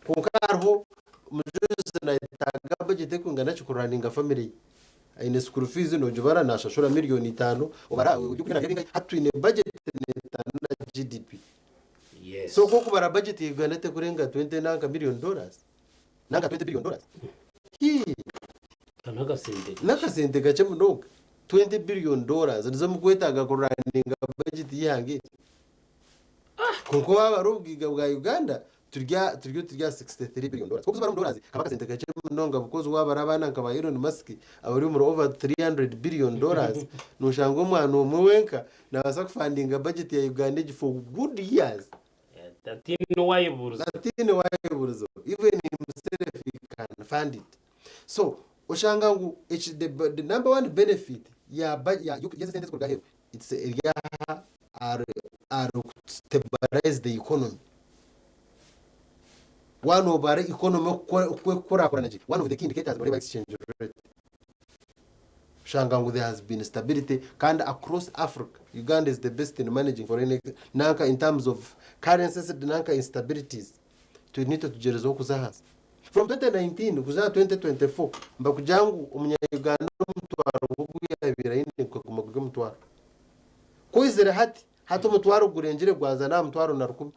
Kwonka hariho Mujurizi nayetaaga budget erikwingana ki kuraninga family ye? Aine school fees nogibara nashashura million itano obara ebyokurya nabyo bingahi hati twine budget netana na GDP. Yes. So ku okubara budget ya Uganda tekurenga 20 nanka million dollars nanka 20 billion dollars. Hii. N'akasente. N'akasente kakye munonga. 20 billion dollars nizo mukwetaaga kuraninga budget y'eihanga eri. Kwonka waabara obugaiga bwa Uganda turi aha turi turi aha 63 billion dollars. Kwonka okuzibara omu dollars kaba akasente kakye munonga because waabara abaana nka ba Elon Musk abari omuri over 300 billion dollars, nooshanga omwana omwe wenka naabaasa kufandinga budget ya Uganda egi for good years. Hataine owaayebuuriza. Hataine owaayebuuriza. Even himself he can fund it. So oshanga ngu eki the, the number one benefit ya ba ya y'ezi sente ezikuruga aheeru it's eri aha ahari ahari okustabilize the economy. Waaba noobara economy oku oku ekukurakurana gye, one of the key indicators nooreeba exchange rate. Oshanga ngu there has been stability kandi across Africa, Uganda is the best in managing foreign ex nanka in terms of currencies nanka instabilities. Twe nitwe tugyerezeho kuza ahansi. From 2019 kuza aha 2024 nibakugira ngu omunya Uganda omutwaro gwe ogu yabaire aine gukaguma guri omutwaro. Ku oizire hati, hati omutwaro gurengire gwaza n'aha mutwaro na rukumi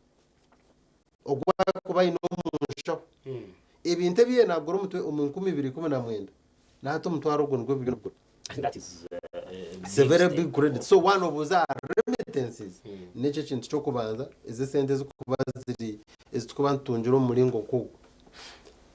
ogu arikuba aine omu nshaho. Ebintu ebi yabaire naagura omu 2019 na hati omutwaro ogwo nigwo biriyo nibigura. That is It's a very big credit. So waaba noobuuza aha remittances, n'ekyo ekintu ky'okubanza, ezi esente ezirikuba ziri ezitukuba nitutungira omu muringo nk'ogwo.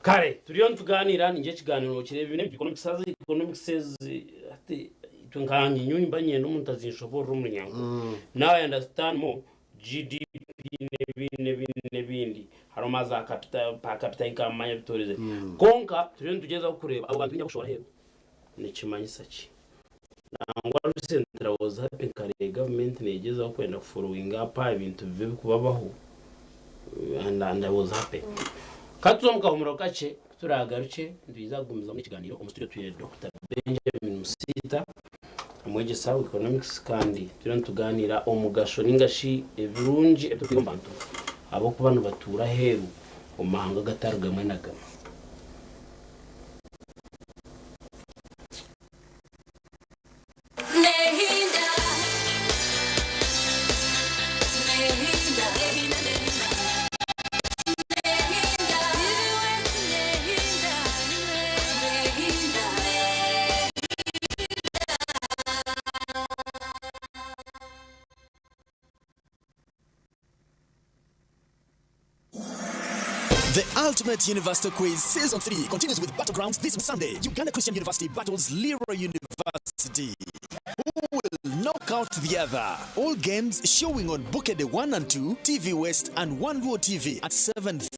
Kare turiyo nitugaaniira ningira ekigaaniiro nokireeba ebi n'ebintu economics haza economics ezi hati itwe nkanye nyowe nimba niinyenda omuntu azinshoboorore omu Runyankore. Now I understand more GDP n'ebindi n'ebindi n'ebindi harimu za capital per capita income manya bitooreze. Kwonka turiyo nitugyezaho kureeba abo bantu baine abu aheeru Nikimanyisa ki? Nangwa recently I was happy nkareeba gavumenti negyezaho kwenda ku followinga up aha bintu bibi ebikubabaho and and I was happy. Katuze omu kahumuro kakye kuturagarukye nitwija kugumizamu ekiganiro omu studio twine Dokita Benjamin Musiita omwegyesa wa economics kandi turiyo nituganira omugasho ninga shi ebirungi ebiturikwiha omu bantu abarikuba nibatuura aheeru omu mahanga agatari gamwe na gamwe. The Ultimate University Quiz Season 3 continues with Battlegrounds this Sunday. Uganda Christian University battles Lira University. Who will knock out the other? All games showing on Bukedde 1 and 2, TV West and One World TV at 7:30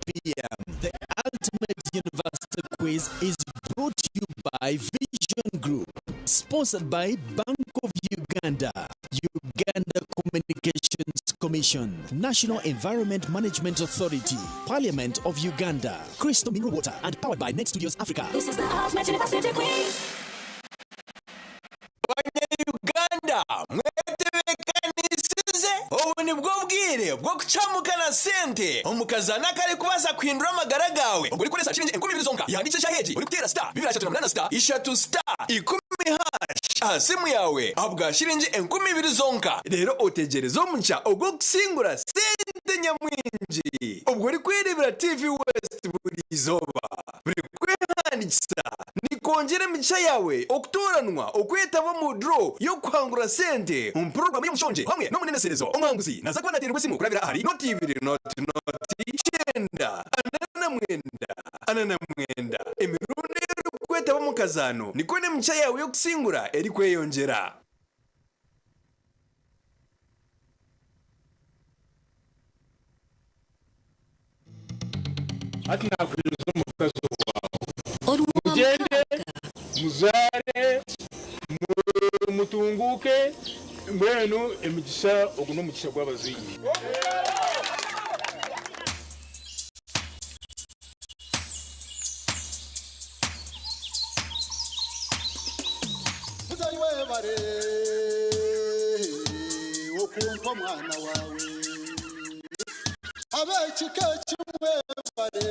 p.m. The Ultimate University Quiz is brought to you by Vision Group, sponsored by Bank of Uganda, Uganda Communications Commission, National Environment Management Authority, Parliament of Uganda, Crystal Mineral Water, and powered by Net Studios Africa. This is the Ultimate University Quiz. Banya-Uganda mwetebeekanisize obu nibwo bwire bw'okucamuka na sente omu kazaano akarikubaasa kuhindura amagara gaawe obwo orikukoresa shiringi 2000 zonka yahandiikisa eshaaha egi orikuteera star 238 star ishatu star ikumi hash aha simu yaawe ahabwa shiringi 2000 zonka reero otegyereze omugisha ogw'okusingura sente nyamwingi obwo orikwereebera TV West buri izooba. Buri kwehandiikisa nikwongyera emigisha yaawe okutooranwa okwetaba omu draw y'okuhangura sente omu puroguraamu y'omushongye hamwe n'omuneneserezo. Omuhanguzi naaza kuba naateererwa esimu kurabira ahari noti ibiri noti noti kyenda ana na mwenda ana na mwenda. Emirundi ei orikwetaba omu kazaano nikwo n'emigisha yaawe y'okusingura erikweyongyera. Hati nakuheereza omukazi waawe. Mugyende muzaare mutunguuke mbwenu emigisha ogu n'omugisha gw'abazaire. Muzeyi webare okumpa omwana wawe abekika eki mwebare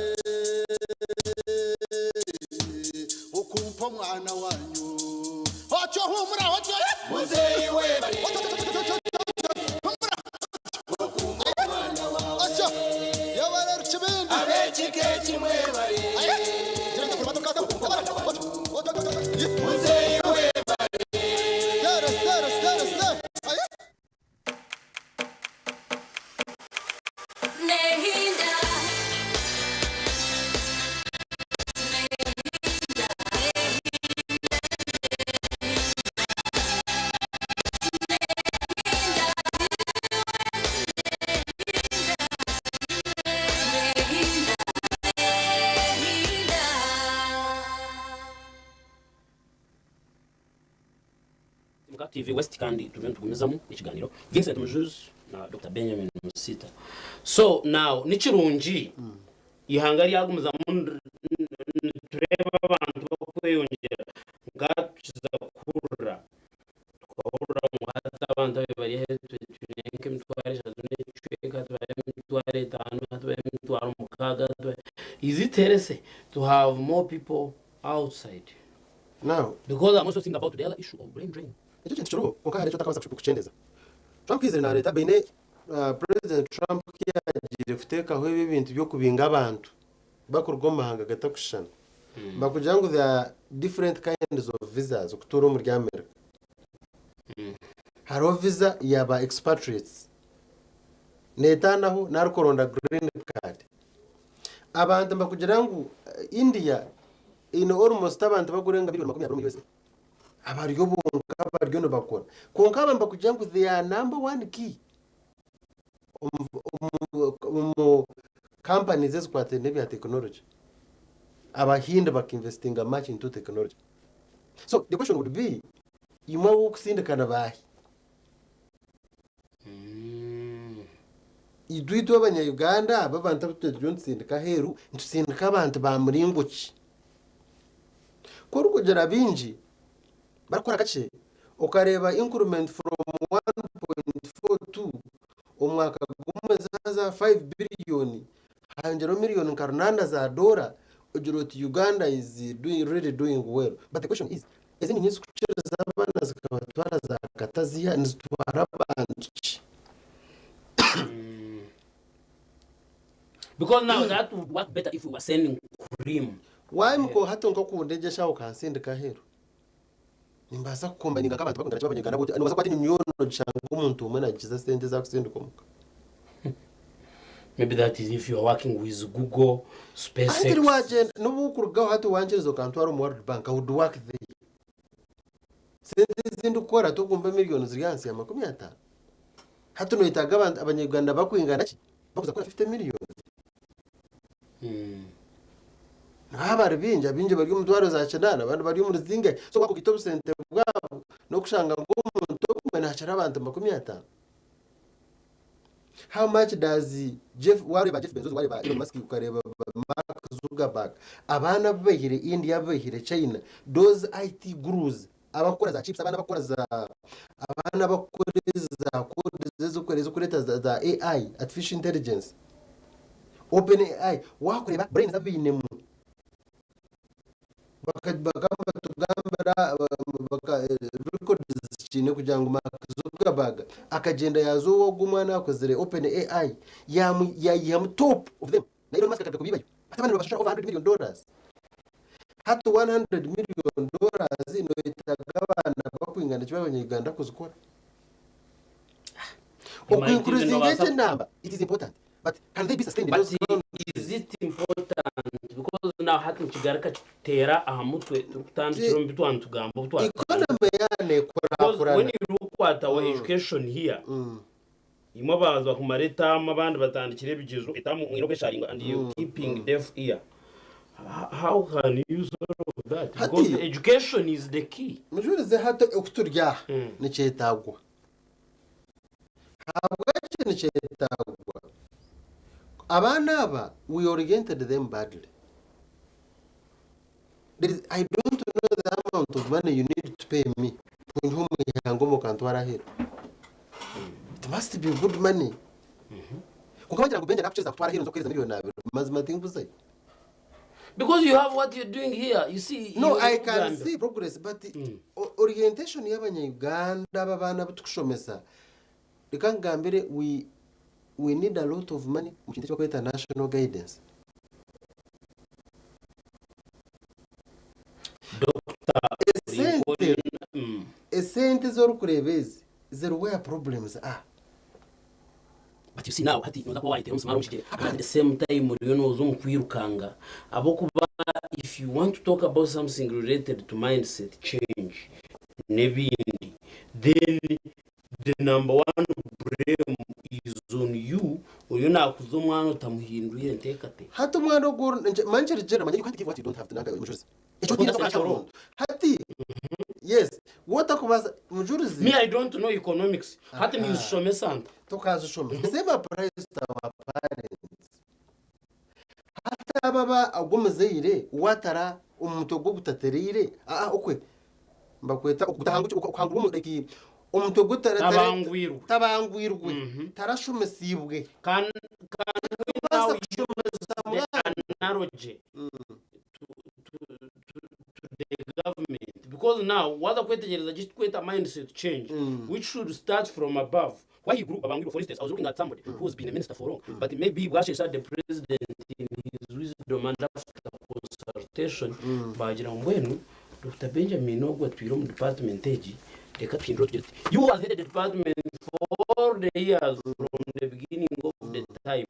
okumpa omwana wanyu otyo humura otyo Muzeyi webare otyo yebare rukibindi abekika eki mwebare Muzeyi webare Stera, stera, stera, stera. Nehinda. Muka TV West kandi turiyo nitugumizamu ekiganiro Vincent Mujuzi na Dr Benjamin Musita. So now nikirungi ihanga ryagumizamu nitureeba abantu bakweyongyera nka tukiza kuhurira tukahurira ngu hati abantu abe bari aheeru twine nk'emitwaro eshatu n'ekicweka hati bari emitwaro etaano hati bari emitwaro mukaaga hati bari is it healthy to have more people outside now because I'm also thinking about the other issue of brain drain Ekyo kintu kiriho kwonka hari eki otakabaasa kukyendeza. Trump ku yaizire naareeta baine President Trump ku yaagiire kuteekaho ebi ebintu by'okubinga abantu bakuruga omu mahanga gatakushushana bakugira ngu there are different kinds of visas okutuura omuri America. Hariho visa ya ba expatriates neetaanaho n'arikuronda green card. Abantu nibakugira ngu India eine almost abantu bakurenga milioni 20 omuri USA. Abaryo bonka baryo nibakora. Kwonka aba nibakugira ngu they are number one key omu companies ezikwataine n'ebya technology. Abahindi baka investinga much into technology. So the question would be, imwe ab'okusindikana baahi? Itwe itwe abanya-Uganda aba abantu abu turiyo nitusindika aheeru, nitusindika abantu ba muringo ki? Ku orikugira baingi barikukora kakye, okareeba increment from 1.42 omu mwaka gumwe zaaza 5 billion, hayongyeraho million nka runaana za doora, ogira oti Uganda is doing, really doing well. But the question is, ezi enyonyi ezikukiriza abaana zikabatwara za kataziya nizitwara abantu ki? Because now that would work better if we were sending cream. Why muko hati nk'okundegyesha aho okansindika aheeru nimbaasa kukombayininga nk'abantu bakundana kimwe abanyarwanda boona noobaasa kukwata enyonyi yoona ogishanga omuntu omwe naagikiza sente ezi arikusindika omuka. Maybe that is if you are working with Google, SpaceX. Anti wagyenda n'obu okurugaho hati wankiriza okantwara omu World Bank I would work there. Sente ezi ndikukora tokumpa million ziri ahansi ya 50. Hati noyetaaga abantu abanyarwanda bakwingana ki bakuza kukora 50 million? Nibaba bari baingi, abaingi bari omu mitwaro za kinaana abandi bari omuri zingahi. So wakugaita obusente bwabo n'okushanga ngu omuntu omwe naakira abantu 50. How much does Jeff wareeba Jeff Bezos, wareeba Elon Musk, okareeba Mark Zuckerberg, abaana abu baihire India, abu baihire China, those IT gurus abakukora za chips, abaana abakukora za abaana abakukora ezi za codes ezikureeta za AI, artificial intelligence, open AI, wakureeba brains abu bainemu bakaba batugambira records zikiine kugira ngu Mark Zuckerberg akagyenda yaaza owe ogwo omwana akozire open AI yayihamu top of them na Elon Musk akagaruka kubiibayo hati abandi nibabashashura over 100 million dollars hati 100 million dollars noyetaaga abaana bakwingana ki b'abanya-Uganda kuzikora Okuincreasinga egi enamba it is important but can they be sustained in But those countries? is it important because now hati nikigaruka kituteera aha mutwe turikutandikira omu bitwaba nitugamba obu twatandika. Economy yaana Because when ekurakurana. you look at our education here, Imwe abaaza kumara etaamu abandi batandikire ebigyezo etaamu mwine okwesharinga and you keeping deaf ear. How can you solve that? Because education is the key. Mujurize hati oku turi aha nikyetagwa. Ahabw'eki nikyetagwa? Abaana aba we oriented them badly. There is, I don't know the amount of money you need to pay me kunyiha omu ihanga omu okantwara aheeru. It must be good money. Kwonka bagira ngu Benja nakukiza kutwara aheeru nza kukuheereza milioni abiri. Mazima tinkuzayo. Because you have what you're doing here. You see, No, you I can Uganda. see progress, but orientation y'abanya-Uganda aba abaana abu turikushomesa, reka nkugambire we, we need a lot of money omu kintu eki barikweta national guidance. Esente, esente ezi orikureeba ezi ziri where problems are. But you see now hati noza kuba wayetera omusumari omu kigyere but at the same time oriyo noza omu kwirukanga ahabw'okuba if you want to talk about something related to mindset change n'ebindi then the number one blame is on you oriyo nakuza omwana otamuhindwire enteekateeka. Hati omwana ogu manya nikirigiirira manya you can't give what you don't have nanka mujurizi. Eki otaine tokubaasa kukiha omuntu. Hati yes waaba otakubaasa mujurizi. Me I don't know economics hati ninzishomesa nta? Tokazishoma. The same applies to our parents. Hati aba aba ogu omuzaire waatara omu mutwe gwe ogutatereire aa okwe nibakweta okuhangurwa omu like omutwe Tabangwirwe. Tabangwirwe tarashomesiibwe. Can, can we now Tokubaasa use kushomesa the mwana. analogy to the government because now waza kwetegyereza gye ekiturikweta mindset change which should start from above why he grew abangwirwe for instance I was looking at somebody who has been a minister for long but maybe bwashesha the president in his wisdom and after consultation bagira ngu mbwenu Dr Benjamin ogu atwire omu department egi reka tuhindure tugire tuti you has headed the department for all the years from the beginning of the time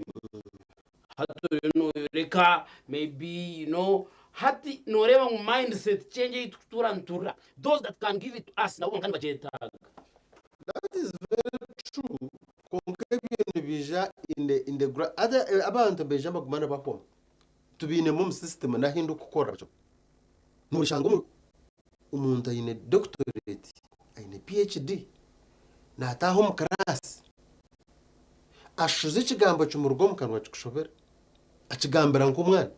Hati oriyo noyoreka maybe you know hati noreeba ngu mindset change ei turikutuura nituhurira those that can give it to us nabo bonka nibagyetaaga. That is very true kwonka ebyo nibiija in the in the gra other abantu nibaija nibaguma nibahwamu tubiinemu omu system n'ahu ndikukora noshanga omu omuntu aine doctorate aine PHD naataaha omu class Ashuza ekigambo kimuruga omu kanwa kikushobera. Akigambira nk'omwana.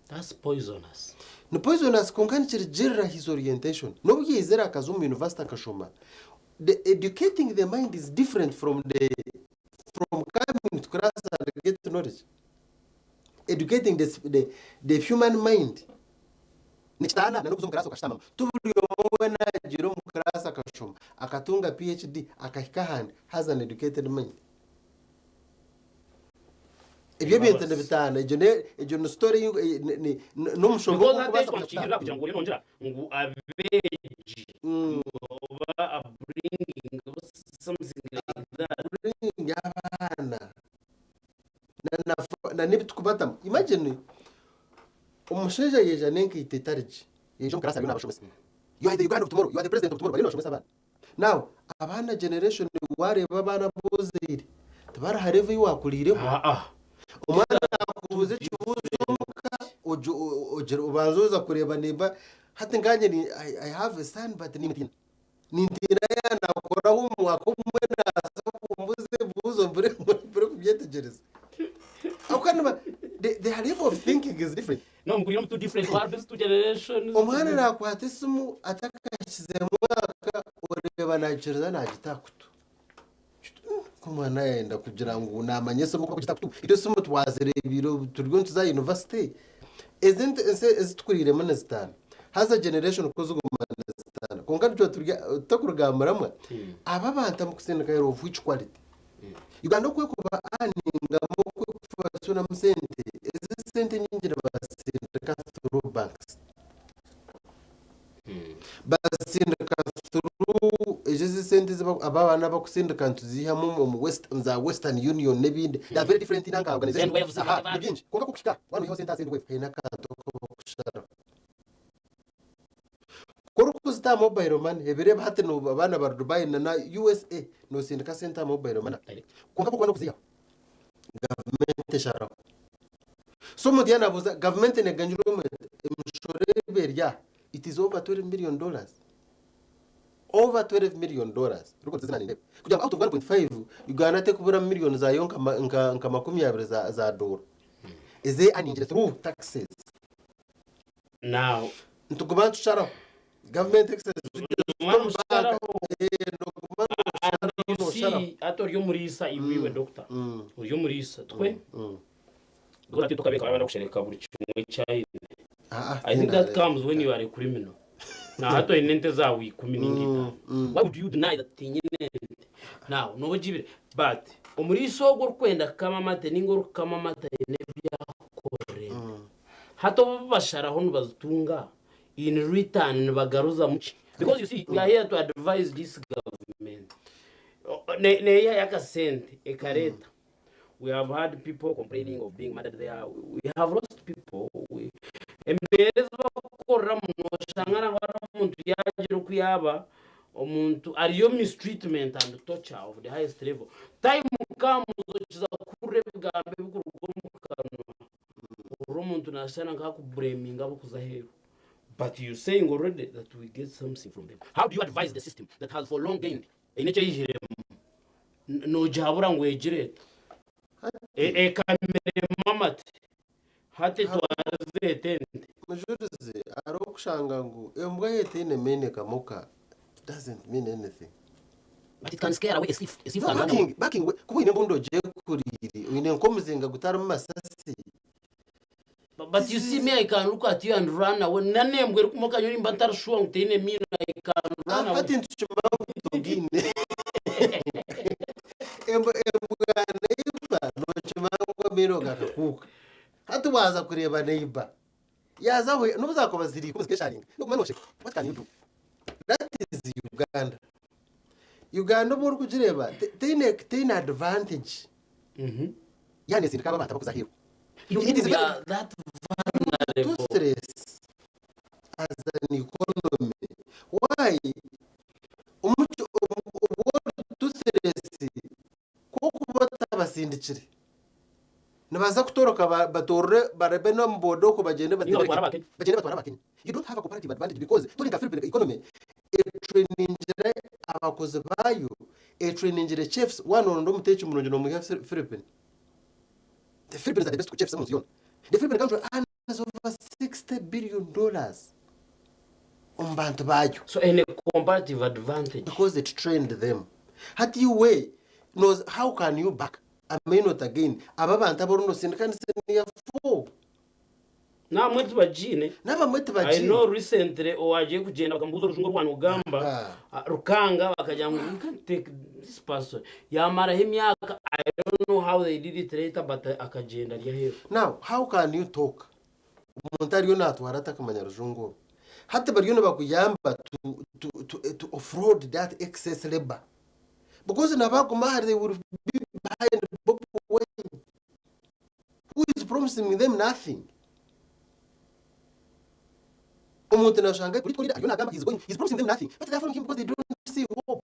That's poisonous. Ni poisonous kwonka nikirugirira his orientation. N'obu yaizire akaza omu university akashoma, the educating the mind is different from the from coming to class and get knowledge. Educating the, the, the human mind Nikitaana na n'okuza omu kiraasi okashutamamu. Ti buri omwe weena agiire omu kiraasi akashoma, akatunga PHD, akahika ahandi, has an educated mind. Ebyo ebintu nibitaana. Egyo ne egyo ni story ei ei ni ni n'omushonga Because ogu hati orikubaasa ekyo kugira nikihirira kugira ngu oriyo nongira ngu abeegi oba upbringing oba something like that. Upbringing y'abaana na na na n'ebitukubatamu. Imagine Omushaija yaija n'enkaito etari gye, yaija omu class ariyo nabashomesa. You are the Uganda of tomorrow, you are the president of tomorrow, bariyo nibashomesa abaana. Now, abaana generation wareeba abaana abu ozaire, tibari ha level ei wakuriiremu. Omwana nakubuuza ekibuuzo omuka, obanza oza kureeba nimba, hati nkanye I, I have a son but nintiina. Nintiina yaaba nakora homework obumwe naaza kumbuuza ebibuuzo mbure mbure kubyetegyereza. Ahabw'okuba niba the, their level of thinking is different. No, mukurira omu two different worlds, two generations. Omwana naakwata esimu atakahikize mwaka oreeba naagikiriza naagita aha kutu. Omwana yayenda kugira ngu naamanya esimu kugita kutu. Itwe esimu twazireebire obu turiyo nituza aha yunivasite. Ezi ensi ezi tukuriiremu nizitaana. Haza generation ku ziguma nizitaana. Kwonka nitwe turi tutakuruga aha muramwa, aba abantu amukusindika you're of which quality? Uganda oku erikuba earningamu oku erikubashunamu sente, ezi sente enyingi nibazisindika through banks. Bazisindika through ezo ezi sente ezi aba abaana abakusindika nituziihamu omu west omu za western union n'ebindi. They are very different nanka organization. Sendwaves, Aha, whatever. ni bingi. Kwonka ku kuhika waaba noihaho sente aha sendwave haine akantu aku bakusharaho. Ku orikuza Torikuzita aha mobile money ebiro ebi hati no abaana bari Dubai na na USA nosindika sente aha mobile money kwonka ku orikuba nokuziihaho gavumenti esharaho. So omuntu yaaba nabuuza gavumenti neganyirwamu eta? Emishoro eba eri aha it is over 12 million dollars over 12 million dollars kugira ngu out of 1.5 Uganda tekuburamu million zaayo nka nka 20 za doora ezi earningire through taxes. Now nituguma nitusharaho government excess Mwamusharaho. And you see hati ori omuriisa iwe iwe doctor ori omuriisa twe because hati tukabeeka abana kushereka buri kimwe eki aine I think that comes when you are a criminal na hati oine ente zaawe ikumi ninga itaano why would you deny that tinyine ente now nooba ogibire but omuriisa ogwo orikwenda kukama amate ninga orikukama amate aine ebi akukorera ente Hati obu basharaho nibazitunga in return nibagaruzamu ki? Because you see we are here to advise this government. Neyihayo akasente ekareeta. We have had people complaining of being murdered there. We have lost people. We, embeera ezi bakukoreramu noshanga nangwa n'omuntu yagira oku yaaba omuntu ariyo mistreatment and torture of the highest level. Time comes okiza kuhurira ebigambo ebikuruga omu kanwa. Orwo omuntu nashushana nkakubureminga abokuza aheru but you saying already that we get something from them. How do you advise the system that has for long gained eine ekyeyihiremu nogihabura ngu egire eta ekamiremu amate hati etwarize eta ente. Mujurizi hariho okushanga ngu embwa yaaba etaine maino ekamoka it doesn't mean anything. But it can scare away a thief. A thief No, can run backing, away. backing, kuba oine embundu ogyekuriire, oine nk'omuzinga gutarimu masasi. But, but you see me, I can look at you and run away. Nanembwa erikumoka nyowe nimba ntari sure ngu teine miino, I can run away. Hati nitukimanya ngu togiine. Embwa embwa neiba nokimanya ngu amaino gakakuuka. Hati waaza kureeba neiba yaaza aho n'obu zaakuba ziri ikumi zikesharinga noguma nosheka. What can you do? That is Uganda. Uganda obu orikugireeba te- teine teine advantage. Yaani ezindika aba abantu abakuza aheeru. You It mean is we very are that vulnerable? toothless as an economy. Why? Omuco obu ori toothless ku orikuba otabasindikire Nibaza kutoroka batorore barabe n'omu boda okwo bagyende Ninga batware aba Kenya. Bagyende batware aba Kenya. You don't have a comparative advantage because turi nka Philippine economy etrainingire abakozi baayo, etrainingire chefs, waaba noronda omuteeki murungi nomwiha Philippine. The Philippines are the best chefs omunsi yoona. The Philippine country earns over 60 billion dollars omu bantu baayo. So eine comparative advantage. Because it trained them. Hati iwe, how can you back Amaino otagaine abo abantu abu orinosindika ni senior fo. N'abamwe tibagiine. N'abamwe tibagiine. I know recently owagiye kugyenda bakamubuuza orujungu oru wanugamba rukanga bakagira ngu we can't take this person yamaraho emyaka I don't know how they did it later but akagyenda ari aheeru. Now how can you talk omuntu ariyo natwara atakumanya rujungu oru? Hati bariyo nibakuyamba to, to, to, to offload that excess labour. Because na baguma ahari they will be behind Bobi Wine who is promising them nothing. Omuntu nashanga political leader ariyo nagamba he's going he's promising them nothing but they are following him because they don't see hope.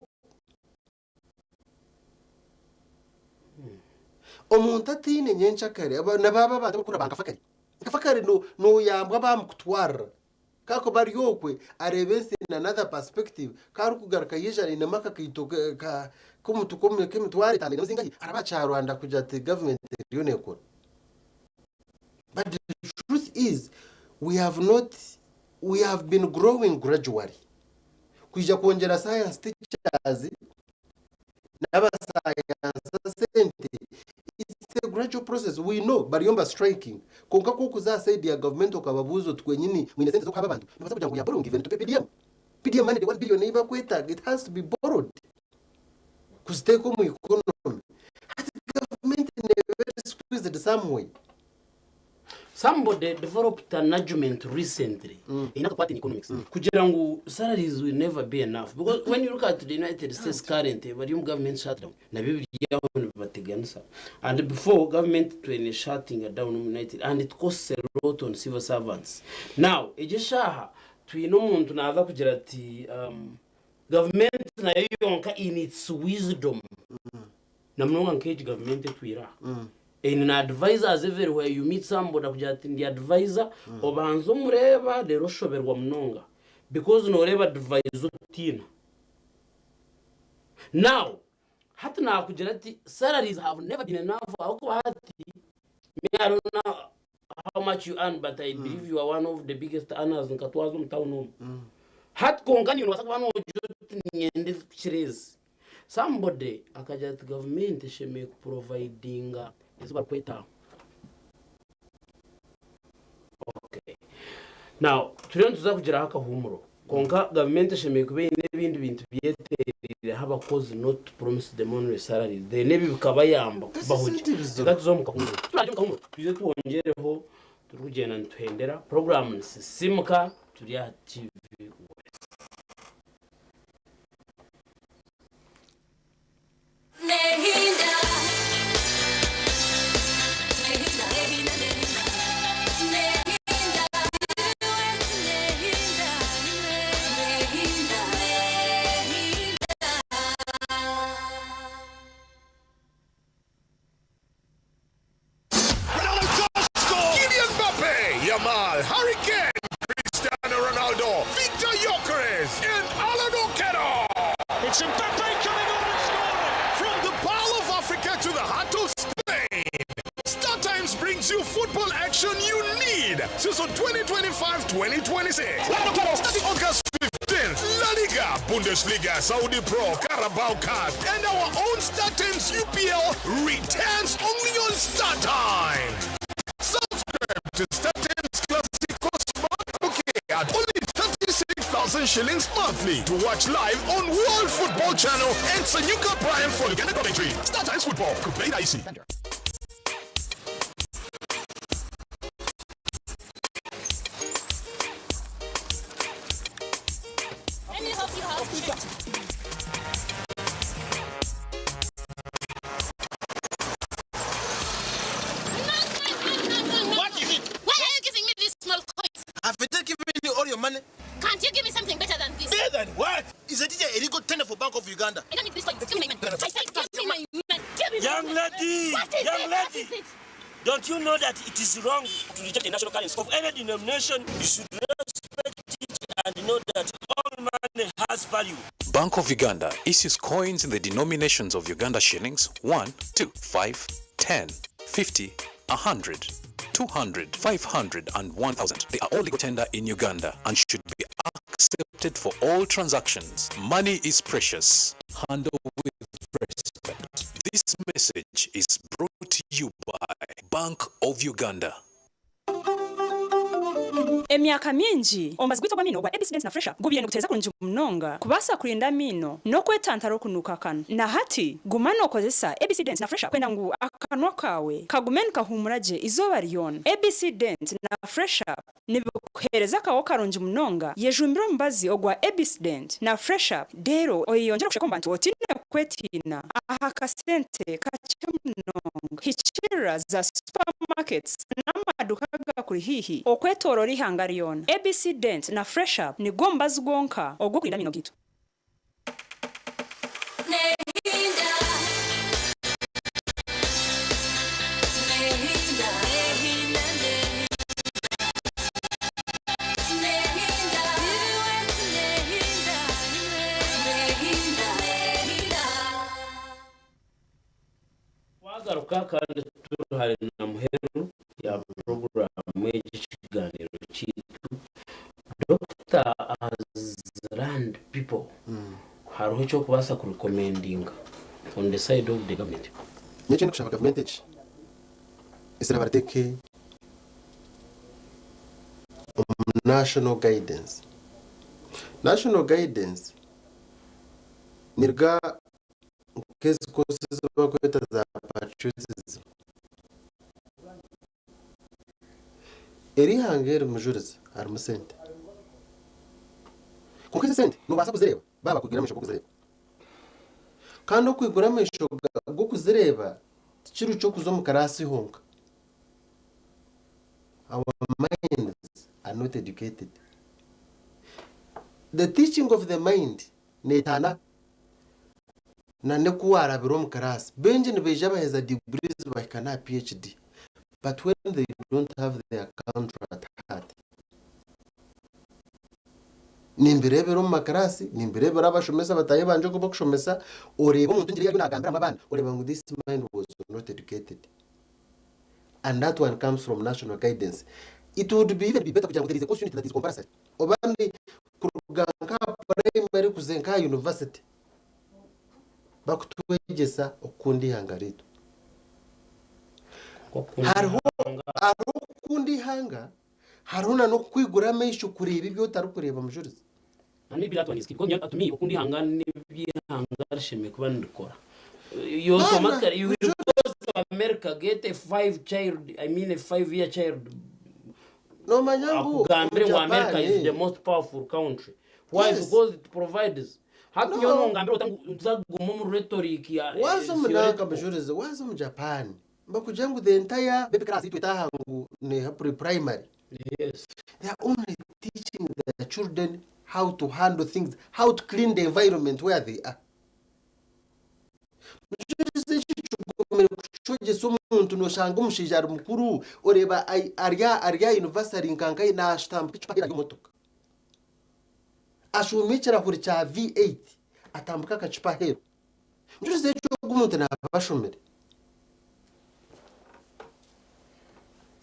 Omuntu ataine nyenkyakare na baaba abantu abarikukora ba nkafakari. Nkafakari noyambwa bamukutwarira. Ku arikuba ari okwe, areeba ensi in another perspective, ku arikugaruka yaija ainemu akakaito k'emitwaro etaano ainemu zingahi, araba akyarwanda kugira ati gavumenti eriyo neekora. But the truth is, we have not, we have been growing gradually. Kwija kwongyera science teachers n'abasayansa sente it's a gradual process we know bariyo niba striking kwonka ku orikuza aha side ya government okababuuza oti kwenyini mwine sente z'okuha aba abantu nibaza kugira ngu we are borrowing even to pay PDM PDM money the 1 billion ei bakwetaaga it has to be borrowed kuziteeka omu economy hati government neeba eri squeezed somewhere. Somebody developed an argument recently eine akakwate na economics kugira ngu salaries will never be enough because when you look at the United States currently bari omu government shutdown nabyo biri aho nibibateganisa and before government twine shutting down omu United and it costs a lot on civil servants now egi eshaaha. Twine omuntu naaza kugira ati gavumenti nayo yonka in its wisdom na munonga nk'egi gavumenti etwire aha eine na advisors everywhere you meet somebody akugira ati ndi advisor obanza omureeba reero oshoberwa munonga because nooreeba advisor otiina now Hati naakugira ati salaries have never been enough ahabw'okuba hati me I don't know how much you earn but I believe you are one of the biggest earners nka twaza omu town omu. Hati kwonka niiwe noobaasa kuba noogira oti niinyenda ezikukira ezi. Somebody akagira ati gavumenti eshemereire kuprovidinga ezi barikweta Okay. Now, turiyo nituza kugiraho akahuumuro. Kwonka gavumenti eshemereire kuba eine ebindi bintu byetereireho abakozi not to promise them only salaries. Then ebi bikabayamba kubaho gye. Reka tuze omu kahuumuro. Turagye omu kahuumuro twije twongyereho turikugyenda nituhendera. Puroguraamu nisisiimuka turi aha TV West. Kylian Mbappe, Yamal, Harry Kane, Cristiano Ronaldo, Victor Gyökeres, and Alan Okello. It's Mbappe coming on and scoring. From the Pearl of Africa to the heart of Spain, Star Times brings you football action you need. Season 2025-2026. Starting August 15th, La Liga, Bundesliga, Saudi Pro, Carabao Cup, and our own Star Times UPL returns only on Star Times. Subscribe to Star Times Classico Smart Bouquet at only 36,000 shillings monthly to watch live on World Football Channel and Sanyuka Prime for Uganda commentary. Star Times Football, complete IC. Let me help you out. What is it? Why are you giving me these small coins? Have you given you all your money? Can't you give me something better than this? Better than what? Is a teacher illegal tender for Bank of Uganda? I don't need these coins. Give me my money. I said give me my money. Give me my Young money. lady, What is young it? What lady. is it? Don't you know that it is wrong to reject the national currency of any denomination? You should respect it and know that all money has value. Bank of Uganda issues coins in the denominations of Uganda shillings 1, 2, 5, 10, 50, 100, 200, 500, and 1000. They are all legal tender in Uganda and should be accepted for all transactions. Money is precious. Handle with respect. This message is brought to you by Bank of Uganda. Emyaka mingi, omubazi gwaitu ogw'amaino ogwa ABC Dent na Fresha gubaire nigutereeza kurungi munonga kubaasa kurinda amaino n'okwetantara okunuuka akanwa. Na hati, guma nookozesa ABC Dent na Fresha kwenda ngu akanwa kaawe kagume nikahuumura gye eizooba ryona. ABC Dent na Fresha nibikuheereza akaho karungi munonga. Yejumbire omubazi ogwa ABC Dent na Fresha reero oyeyongyere kusheka omu bantu otaine kwetiina aha kasente kakye munonga. Hikiirira za supamaketi n'amaduuka agakuri haihi okwetooroora eihanga ryona. ABC Dent na Fresh Up nigwo mubazi gwonka ogw'okurinda amaino gaitu. Twagaruka kandi turi hare na muheru ya puroguraamu egi ekiganiro kyaitu. Dokita as learned people hariho eki orikubaasa kurekomendinga on the side of the government? Nyowe eki ndikushaba gavumenti egi esira bateeke omu national guidance. National guidance neruga nk'ezi course ezi barikweta za patriotism. Eri ihanga eri Mujurizi harimu sente. Kwonka ezi sente noobaasa kuzireeba baaba bakwigwire amaisho g'okuzireeba. Kandi okwigura amaisho g'okuzireeba tikiri ky'okuza omu karaasi honka. Our minds are not educated. The teaching of the mind neetaana na n'oku waarabire omu kiraasi. Baingi nibaija baheza degrees bahika n'aha PhD but when they don't have their country at heart. Nimbireebera omu makiraasi, nimbireebera abashomesa bataahi bangye oku barikushomesa, oreeba omuntu engeri ei ariyo naagambiramu abaana, oreeba ngu this mind was not educated. And that one comes from national guidance. It would be even be better kugira ngu there is a course unit that is compulsory. Oba ni kuruga nk'aha primary kuza nk'aha university, bakutwegyesa okukunda eihanga riitu. Hariho hariho okukunda eihanga, hariho na n'okukwigura amaisho kureeba ebi otarikureeba mujurizi. To me okukunda eihanga n'eby'eihanga rishemereire kuba nirikora. You Maana, automatically you will go to America get a five child I mean a 5 year child Noomanya ngu omu akugambire ngu America is the Japan, most powerful country. Why? Yes. Because it provides. Hati nyowe No. nongambira ota ngu nituza kuguma omu rhetoric ya Waaza omu nanka theoretical. mujurizi, waaza omu Japan, nibakugira ngu the entire baby class ei tweta aha ngu ni pre-primary. Yes. They are only teaching their children how to handle things, how to clean the environment where they are. Mujurizi eki kigumire kukyegyesa omuntu noshanga omushaija ari mukuru oreeba ai- ari aha ari aha university ari nka nkahi naashitambuka ekicupa ari omu motoka. Ashuumya ekirahuri kya V8 atambuka akacupa aheeru. Mujurizi ekyo ogu omuntu naaba ashomire.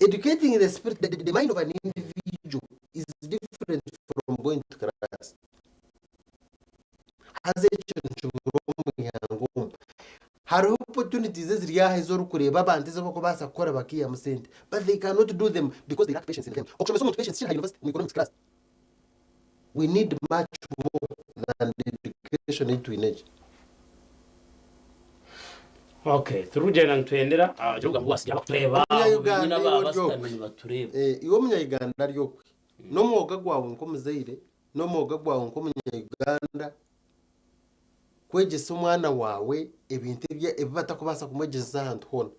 Educating the spirit, the, the mind of an individual is different from going to class. Haza ekyo nikibura omu ihanga omu. Hariho opportunities eziri aha ezi orikureeba abantu ezi barikubaasa kukora bakaihamu sente but they cannot do them because they lack patience in them. Okushomesa omuntu patience kiri aha university omu economics class. We need much more than the education ei twine egi. Okay, turikugyenda nitwendera aha gira ngu wasigira abakutureeba abo Omunya-Uganda benyini iwe aba ori abasitami okwe. nibatureeba. Eh, iwe omunya-Uganda ari okwe. N'omwoga gwawe nk'omuzaire, n'omwoga gwawe nk'omunya-Uganda kwegyesa omwana waawe ebintu ebi ebi batakubaasa kumwegyeseza ahantu hoona.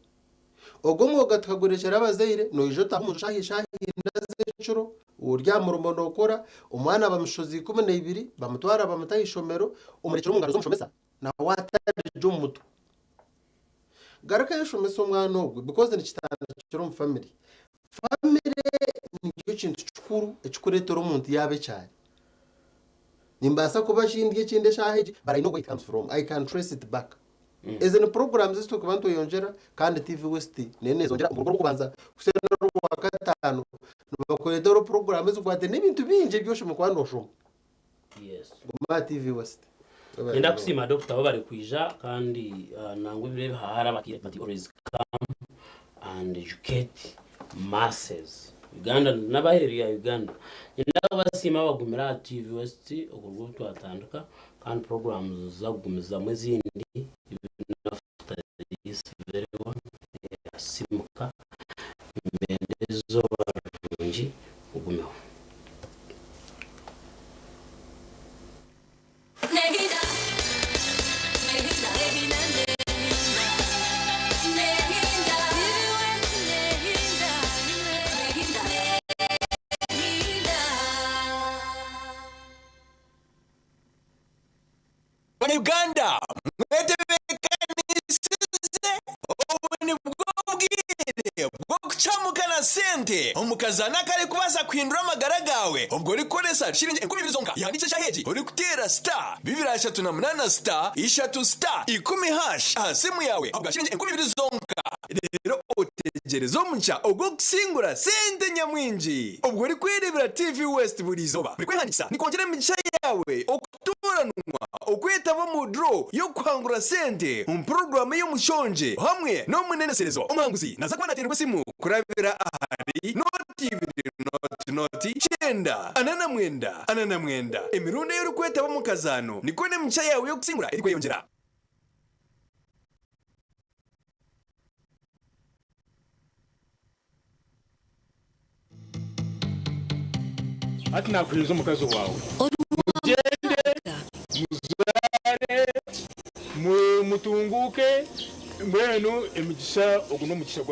Ogwo omwoga tukagurekyera abazaire, noija otaaha omu nju shaaha ishaaha ina z'ekiro, ori aha murimo nookora, omwana bamushoza 12, bamutwara bamuta aha ishomero, omurekyera omu ngaro z'omushomesa, nawe atarigye omu mutwe. Garukayo oshomese omwana ogwe because nikitandikira omu family. Family nikyo kintu kikuru ekikureetera omuntu yaaba eki ari. Nimbaasa kuba shi ndi ekindi eshaaha egi but I know where it comes from, I can trace it back. Ezi ni programs ezi turikuba nitweyongyera kandi TV West neyo nezongyera omu rugo rw'okubanza kuhitsya n'orwakataano nibakureetera program ezikwataine n'ebintu bingi ebi oshemereire kuba nooshoma. Yes. Guma aha TV West. Nyenda kusiima Dokita webare kwija kandi nangwa ebiro ebi hahara bati always come and educate masses Uganda n'abaheeru ya Uganda. Nyenda kubasiima abagumire aha TV West okuruga obu twatandika kandi programs niziza kugumizamu ezindi even after this very one eyasimuka. Nimbenda eizooba rirungi mugumeho. Bannayuganda mwetebeekanisize obu nibwo bwire bw'okucamuka na sente omu kazaano akarikubaasa kuhindura amagara gaawe obwo orikukoresa shiringi 2000 zonka. Yahandiikisa eshaaha egi orikuteera star 238 star ishatu star ikumi hash aha simu yaawe ahabwa shiringi 2000 zonka. Reero otegyereze omugisha ogw'okusingura sente nyamwingi obwo orikwereebera TV West buri izooba. Buri kwehandiikisa nikwongyera emigisha yaawe Tooranwa okwetaba omu draw y'okuhangura sente omu puroguraamu ey'omushongye hamwe n'omuneneserezo. Omuhanguzi naza kuba nateererwa esimu kurabira ahari noti ibiri noti noti kyenda ana na mwenda ana na mwenda. Emirundi ei orikwetaba omu kazaano nikwo n'emigisha yaawe y'okusingura erikweyongyera. Hati naakuheereza omukazi waawe. Mugyende, muzaare, mutunguuke, mbwenu emigisha, ogu n'omugisha gwa.